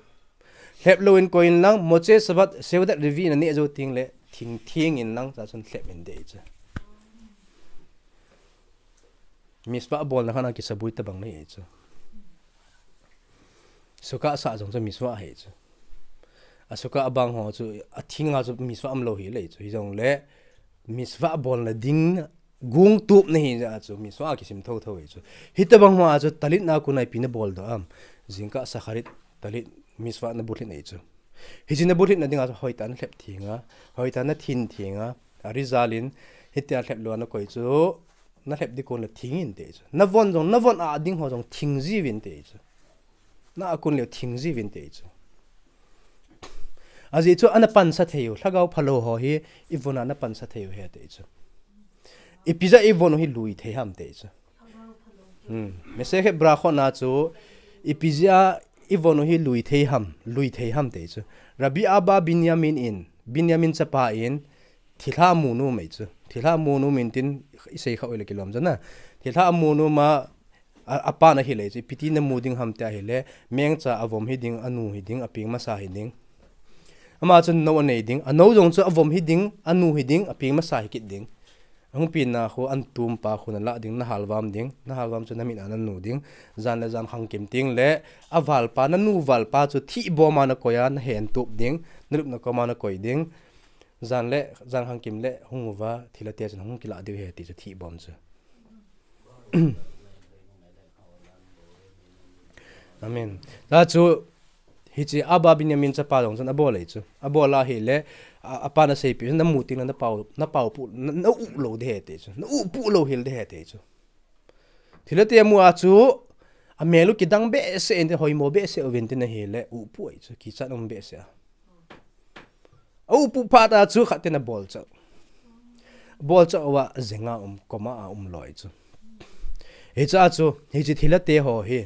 Lhep lou in koi in lang, Motzei Shabbat, Seudat Revi'i na neh jou teng le, thing thing in lang, cha chun lhep in ti chu. Mitzvah bolna khat a kisabui tabang na hi chu. Sukkah sah jong chu mitzvah hi chu. A Sukkah a bang ho chu, a thing a chu mitzvah um lou hi le chu. Hi jong le, mitzvah bolna ding gung tup na hi ja chu, mitzvah a kisim tho tho hi chu. Hi tabang ho a chu, talit na kun a ipi na bol doh am. Jingkah Shacharit talit mitzvah na buthlit na hi chu. Hi chu na buthlit na ding a chu, hoitah na lhep thing a, hoitah na thin thing a, a result in, hitia lhep lou a na koi chu, na lhep di kon le thing in ti chu. Na von jong, na von a ding ho jong thing jiu in ti chu. Na a kun le thing jiu in ti chu. A ji chu ana pansa thei u, lhagao phalou ho hi, i von a na pansa thei u he ti chu. Ipi ja i von u hi lui thei ham ti chu. Hmm. Masechet Berachot na chu, ipi ja i von u hi lui thei ham, lui thei ham ti chu. Rabbi Abba Binyamin in, Binyamin chapa in, thilha mu nom ei chu. Thilha mu nom in tin i sei kha u le kilom jana. Thilha mu nom a, a, a pa na hi le chu. Ipi ti na mu ding ham ti a hi le, mengcha a vom hi ding, a nu hi ding, a peng masa hi ding. Ama chun nou a nei ding, a nou jong chu a vom hi ding, a nu hi ding, a peng masa hi kit ding. A hung pi na khu an tum pa khu na la ding, na halvam ding, na halvam chu na mit a na nu ding. Jan le jan khang kim ting le, a valpa, na nu valpa chu thih bom a na koi a, na hen tup ding, na lup na kom a na koi ding. Jan le, jan khang kim le, hung uva, thilha te chun hung kila diu he ti chu thih bom chu. Amen. Ta chu, hi chi Abba Binyamin chapa jong chun a bol ei chu. A bol a hi le, a, a pa na sei pi, na mu ting na pau, na pau pu, na, na u lou de he ti chu. Na u pu lou hil de he ti chu. Thilha te mu a chu, a mel u kidang behseh in te hoimo behseh u vin te na hi le, u pu ei chu, kichat um behseh a. A u pu phat a chu khat te na bol chau. Bol chau a jenga um, koma a um loi chu. Hi cha chu, hi chi thilha te ho hi.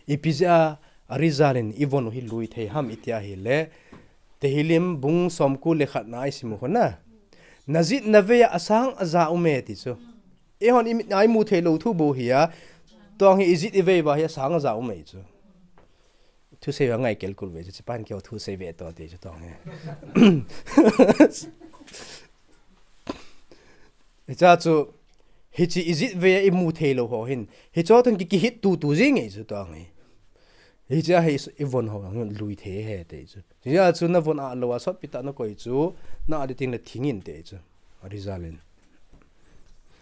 Ipi ja a result in i von u hi lui thei ham i ti a hi le. Tehillim bung som ku le khat na i sim u khu na. Na jit na vei a asang aja um e ti chu. Eihon i mit a i mu thei lou thu bou hi a. Tong hi i jit i vei uva hi asang aja um e chu. Thusei va ngai kel kul ve chu, chipan keo thusei ve to ti chu tong hi. Hi cha chu, hi chi i jit ve a i mu thei lou ho hin. Hi cho tun ki, ki hit tu tu jing e chu tong hi. Hi cha hi i von ho hin lui thei he ti chu. Hi cha chu na von a lou a sot pi ta na koi chu, na a di ting le thing in ti chu. A result in.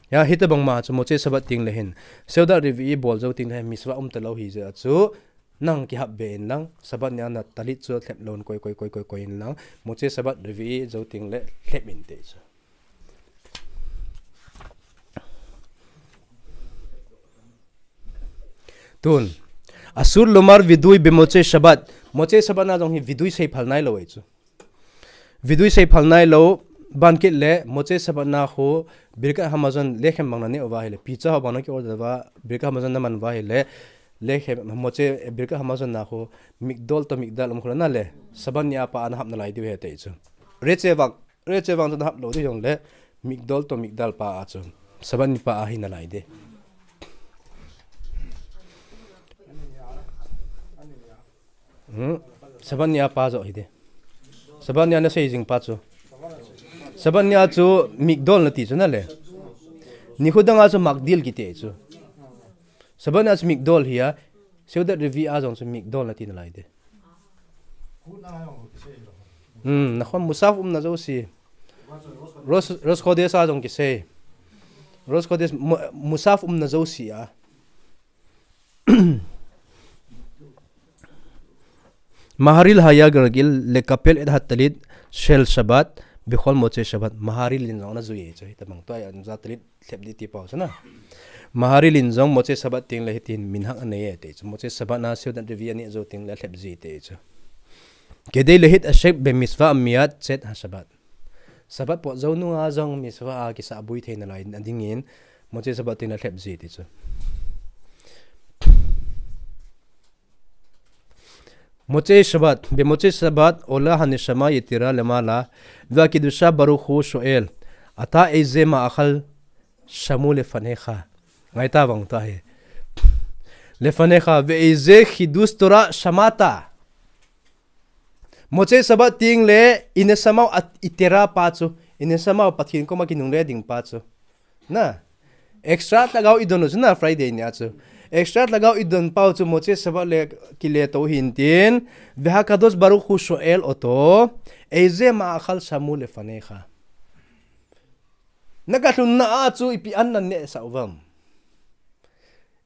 Ya, hi tabang ma chu Motzei Shabbat ting le hin. Seudat Revi'i bol jou ting le hin, mitzvah um ta lou hi ja chu. Nang kihap be in lang, Shabbat ni a na talit chu lhep lou in koi, koi, koi, koi, koi in lang, Motzei Shabbat Revi'i jou ting le lhep in ti chu. Tun, asur lomar vidui be Motzei Shabbat, Motzei Shabbat na jong hi vidui sei phal nai lou ei chu. Vidui sei phal nai lou, ban kit le, Motzei Shabbat na khu, Birkat Hamazon, lechem bang na neh uva hi le, pizza ho bang na ki order uva, Birkat Hamazon na man uva hi le, lechem, Motzei, Birkat Hamazon na khu, migdol to migdal um khu na le, Shabbat ni a pa a na hap na lai diu he ti chu. Reche vang, reche vang chu na hap lou di jong le, migdol to migdal pa a chu. Shabbat ni pa a hi na lai di. Hmm. Shabbat ni a pa jo hi de. Shabbat ni a na sei jing pa chu. Shabbat ni a chu migdol na ti chu na le. Ni khu dang a chu magdil kiti chu. Shabbat ni a chu migdol hi a. Seudat Revi'i a jong chu migdol na ti na lai de. Hmm, na khon musaf um na jo si. Rosh, Rosh Khodesh a jong kisei. Rosh Khodesh mu-, musaf um na jo si a. Maharil haya gargil lekapel et hatalit shel Shabbat bechol Motzei Shabbat. Maharil in jong na jui chu hi tabang tua an ja talit lhep di ti pau chu na. Maharil in jong Motzei Shabbat ting le hitin minhag anei e ti chu. Motzei Shabbat na Seudat Revi'i a neh jou ting le lhep ji ti chu. Kedei lehit ashek be mitzvah miyad chet ha Shabbat. Shabbat pot jou nung a jong mitzvah a kisabui thei na lai a ding in, Motzei Shabbat tin a lhep ji ti chu. Motzei Shabbat, be Motzei Shabbat, ola haneshama yetira lemala, ve'akedusha baruch hu sho'el, ata eize ma'achal shamu lefanhecha. Ngai ta vang ta hi. לפניך, ואיזה חידוש תורה שמעת. מוצאי שבת ting le, ina samau at itera pa chu. Ina samau Pathen koma kinungle ding pa chu. Na. Extra lhagao idon chu na Friday nia chu. Extra lhagao idon pau chu מוצאי שבת le kile to hintin. והקדוש ברוך הוא שואל אותו, איזה מאכל שמור לפניך. Naka lhunna a chu ipi an nan nehsah uvam.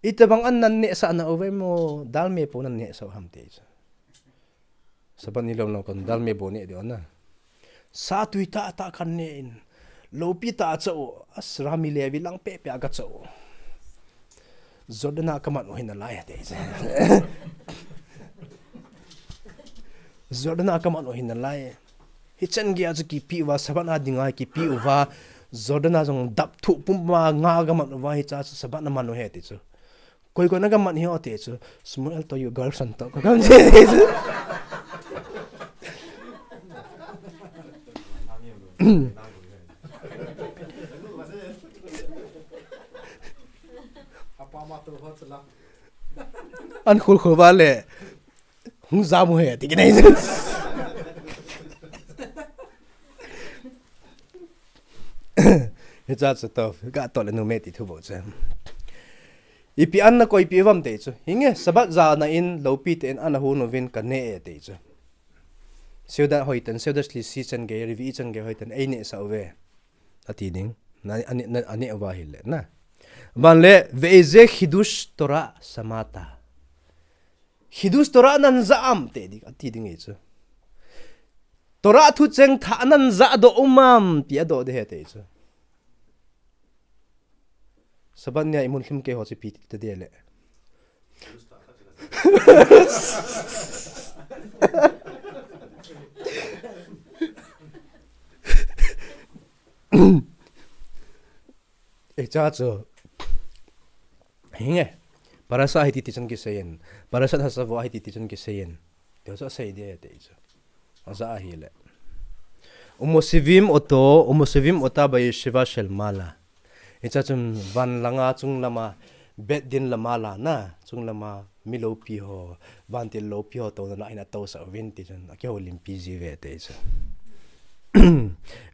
Itobang an nan nehsah na uvam mo, dal me po nan nehsah u ham ti chu. Sabbath ni lom lom kon dal me po neh diu na. Sa tui tah tah kan neh in. Lopi tah a chau, as Rami Levi lang pehpeh a ka chau. Jordan a ka man u hi nalai ti chu. Jordan a ka man u hi nalai. Hichan gei a chu kipe uva, Sabbath a dinga kipe uva, Jordan a jong dap thuh pum a nga ka man uva, hicha chu Sabbath na man u ahi ti chu. Koi koi na ka man hi o ti chu. Shmuel toh Yugal Kharson toh ka kam je ti chu. An khul khul va le. Hung jam u ahi, ti kinai. Hicha chu toh, ka toh le numei ti thu bou chu. Ipi an na koi pi uvam ti chu. Hinge, Sabbath jana in, lopi tah in ana hun uvin ka neh e ti chu. Seudah hoitah in, Seudah Shlishit chan gei, Revi'i chan gei hoitah in, ei nehsah uve. Ati ding. Na, ani, na, ani uva hile, na. Ban le, ואיזה חידוש תורה שמעת. Khidush Torah nan ja am ti ding, ati ding ahi chu. Torah thucheng thah nan ja doh um am ti adoh ding ahi ti chu. Sabbath nia imun lhim kei ho chu ipi ti ta ding le. Ei cha chu. Hinge. Parashat hiti ti chun kiseiyin. Parashat Hatzavot hiti ti chun kiseiyin. Ti chu asei ding ahi ti chu. Aja ahile. ומושיבים אותו, ומושיבים אותה בישיבה של מעלה. Hicha chun van langa chung lama, בית דין למעלה na, chung lama mi lopi ho, vantil lopi ho touna lah in atousah uvin ti chun, akihoulimpi ji uve ti chu.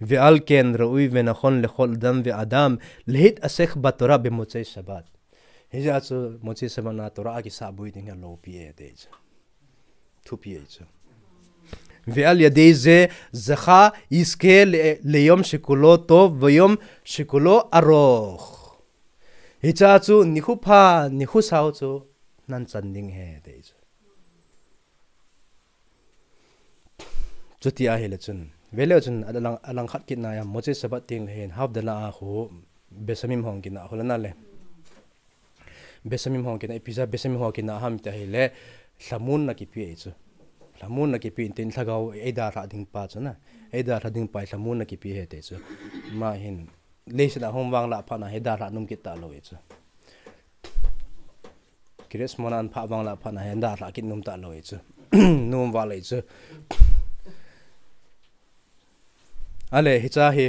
ועל כן ראוי ונכון לכל אדם ואדם להתעסק בתורה במוצאי שבת. Hijeh chun, Motsei Shabbat na Torah akisah boi ding hi alopi e ti chu. Thupi e chu. ועל ידי זה זכה יזכה ל-, ליום שכולו טוב ויום שכולו ארוך. Hicha chu nikho pha, nikho sao chu nan chan ding ahi ti chu. Chuti ahile chun. Vele chun alang, alang khat kit na a, Motsei Shabbat teng le hin, Havdalah a khu, Beit Shammai hung kina, khu le na le. Beit Shammai hung kina, ipi jeh a Beit Shammai hung kina ham ti ahile, lhamonna kipe e chu. Lhamonna kipe in tin lhagao eidalhah ding pa chu na. Eidalhah ding pa lhamonna kipe e ti chu. Ama hin, leiset a hung vanglah phat na hi dalhah nom kit talou e chu. Kiryat Shmona ahin phah vanglah phat na hi dalhah kit nom talou e chu. Nom val e chu. Ale, hicha hi,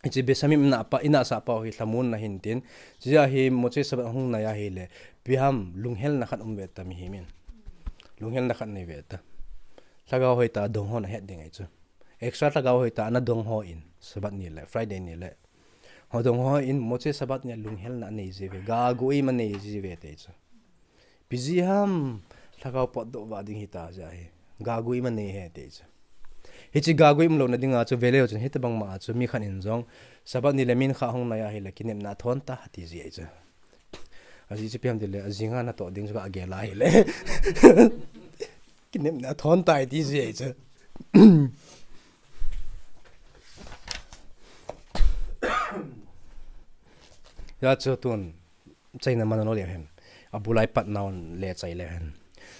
hiche Beit Shammai ina pa, ina sah pa hi lhamonna hin tin. Hiche a hi Motsei Shabbat hung nai ahile, ipi ham lunghelna khat um ve ta mihem in. Lunghelna khat nei ve ta. Lhagao hoitah a dong hon ahet ding ahi chu. Extra lhagao hoitah a ana dong hon, Shabbat ni le, Friday ni le. Ho dong hon, Motsei Shabbat ni a lunghelna anei ji uve, gagu ima nei ji uve ti chu. Ipi jeh ham, lhagao potdoh vah ding hita jeh ahi. Gagu ima nei e ti chu. Hiche gagu imlouna dinga chu vele chun hitobang ma chu mi khat in jong. Shabbat ni le mincha hung nai ahile kinepna athon tai ati ji ahi chu. Ajeh chu ipi ham tile, ajing a natoh ding chu kagel ahile. Kinepna athon tai ti ji ahi chu. Hijeh chun tun, China man lou le hen. Abulai pat naon le chai le hen.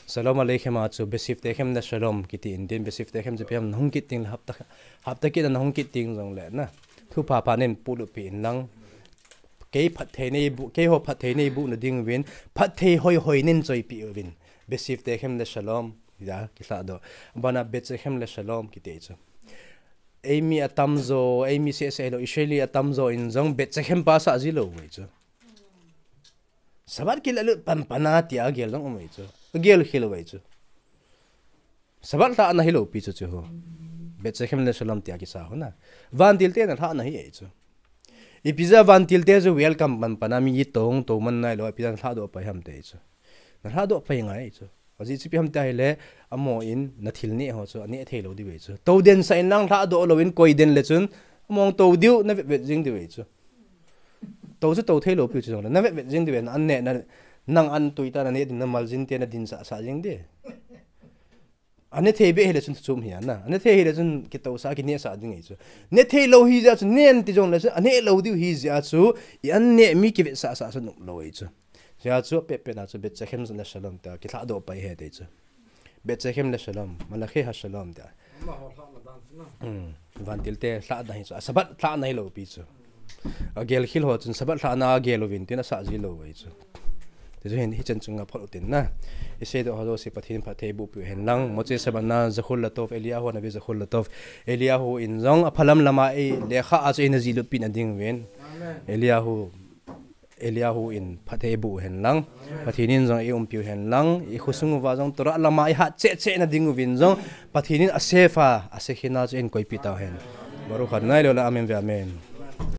Shalom Aleichem a chu Beshiv Techem le Shalom kiti in tin Beshiv Techem chu ipi ham nahung kit ding le hapta, hapta kit a nahung kit ding jong le na. Thupha pha nin puilut peh in lang. Kei phatthei nei bu, keiho phatthei nei bu na ding uvin, phatthei hoi hoi nin choipeh uvin. Beshiv Techem le Shalom, ja, kilhah doh. Abana Beit Shechem le Shalom kiti chu. Eimi atamjo, eimi seh seh lou, Israeli atamjo in jong Beit Shechem pa sah ji lou ve chu. Sabbath kilah lut panpan a tia agel jong um ahi chu. Agel khel u ahi chu. Sabbath lhahna hilou pi chu chu ho. Bet Shechem le Shalom tia kisa ho na. Vantil te na lhahna hi ahi chu. Ipi jeh a vantil te chu welcome panpan a mi tong to man nailou, ipi jeh a na lhahdoh pai ham ti ahi chu. Na lhahdoh pai ngai ahi chu. Ajeh chu ipi ham tia ahile, amahon na thil neh ho chu aneh thei lou diu ahi chu. Tou den sah in lang lhahdoh lou in koi den le chun, amahon tou diu, na vet vet jing diu ahi chu. Tou chu tou thei lou piu chu jong le, na vet vet jing diu ahi, na an neh, na, nang an tui ta na neh ding, na maljin te na din sah sah jing di. Aneh thei beh hile chun thu chom hi ana. Aneh thei hile chun kitousah, kinehsah ding ahi chu. Neh thei lou hi jeh a chu, nen ti jong le chu, aneh lou diu hi jeh a chu, i an neh mi kivetsah sah chu nop lou ahi chu. Jeh a chu, pet pet na chu, Bet Shechem le Shalom ta, kilhahdoh pai ahi ti chu. Bet Shechem le Shalom, Malachi ha Shalom ta. Vantil te lhahna hi chu, a Sabbath lhahna hilou pi chu. Agel khel ho chun Sabbath lhahna agel uvin tin asah ji lou ahi chu. Ti chu hin hichan chunga phot utin na. Isei doh ho jouse Pathen in phatthei boh piu hen lang. Motzei Shabbat na zechut latov, Eliyahu na ve zechut latov. Eliyahu in jong aphalam lama eilekha a chu eina jihlut pi na ding uvin. Eliyahu Eliyahu in phatthei boh hen lang. Pathen in jong eiumpiu hen lang. Ikhosung uva jong Torah lama ihat cheh cheh na ding uvin jong, Pathen in a Sefer, a Shekhinah chu eihin koipi tau hen. Baruch Adonai leolam, amen ve amen.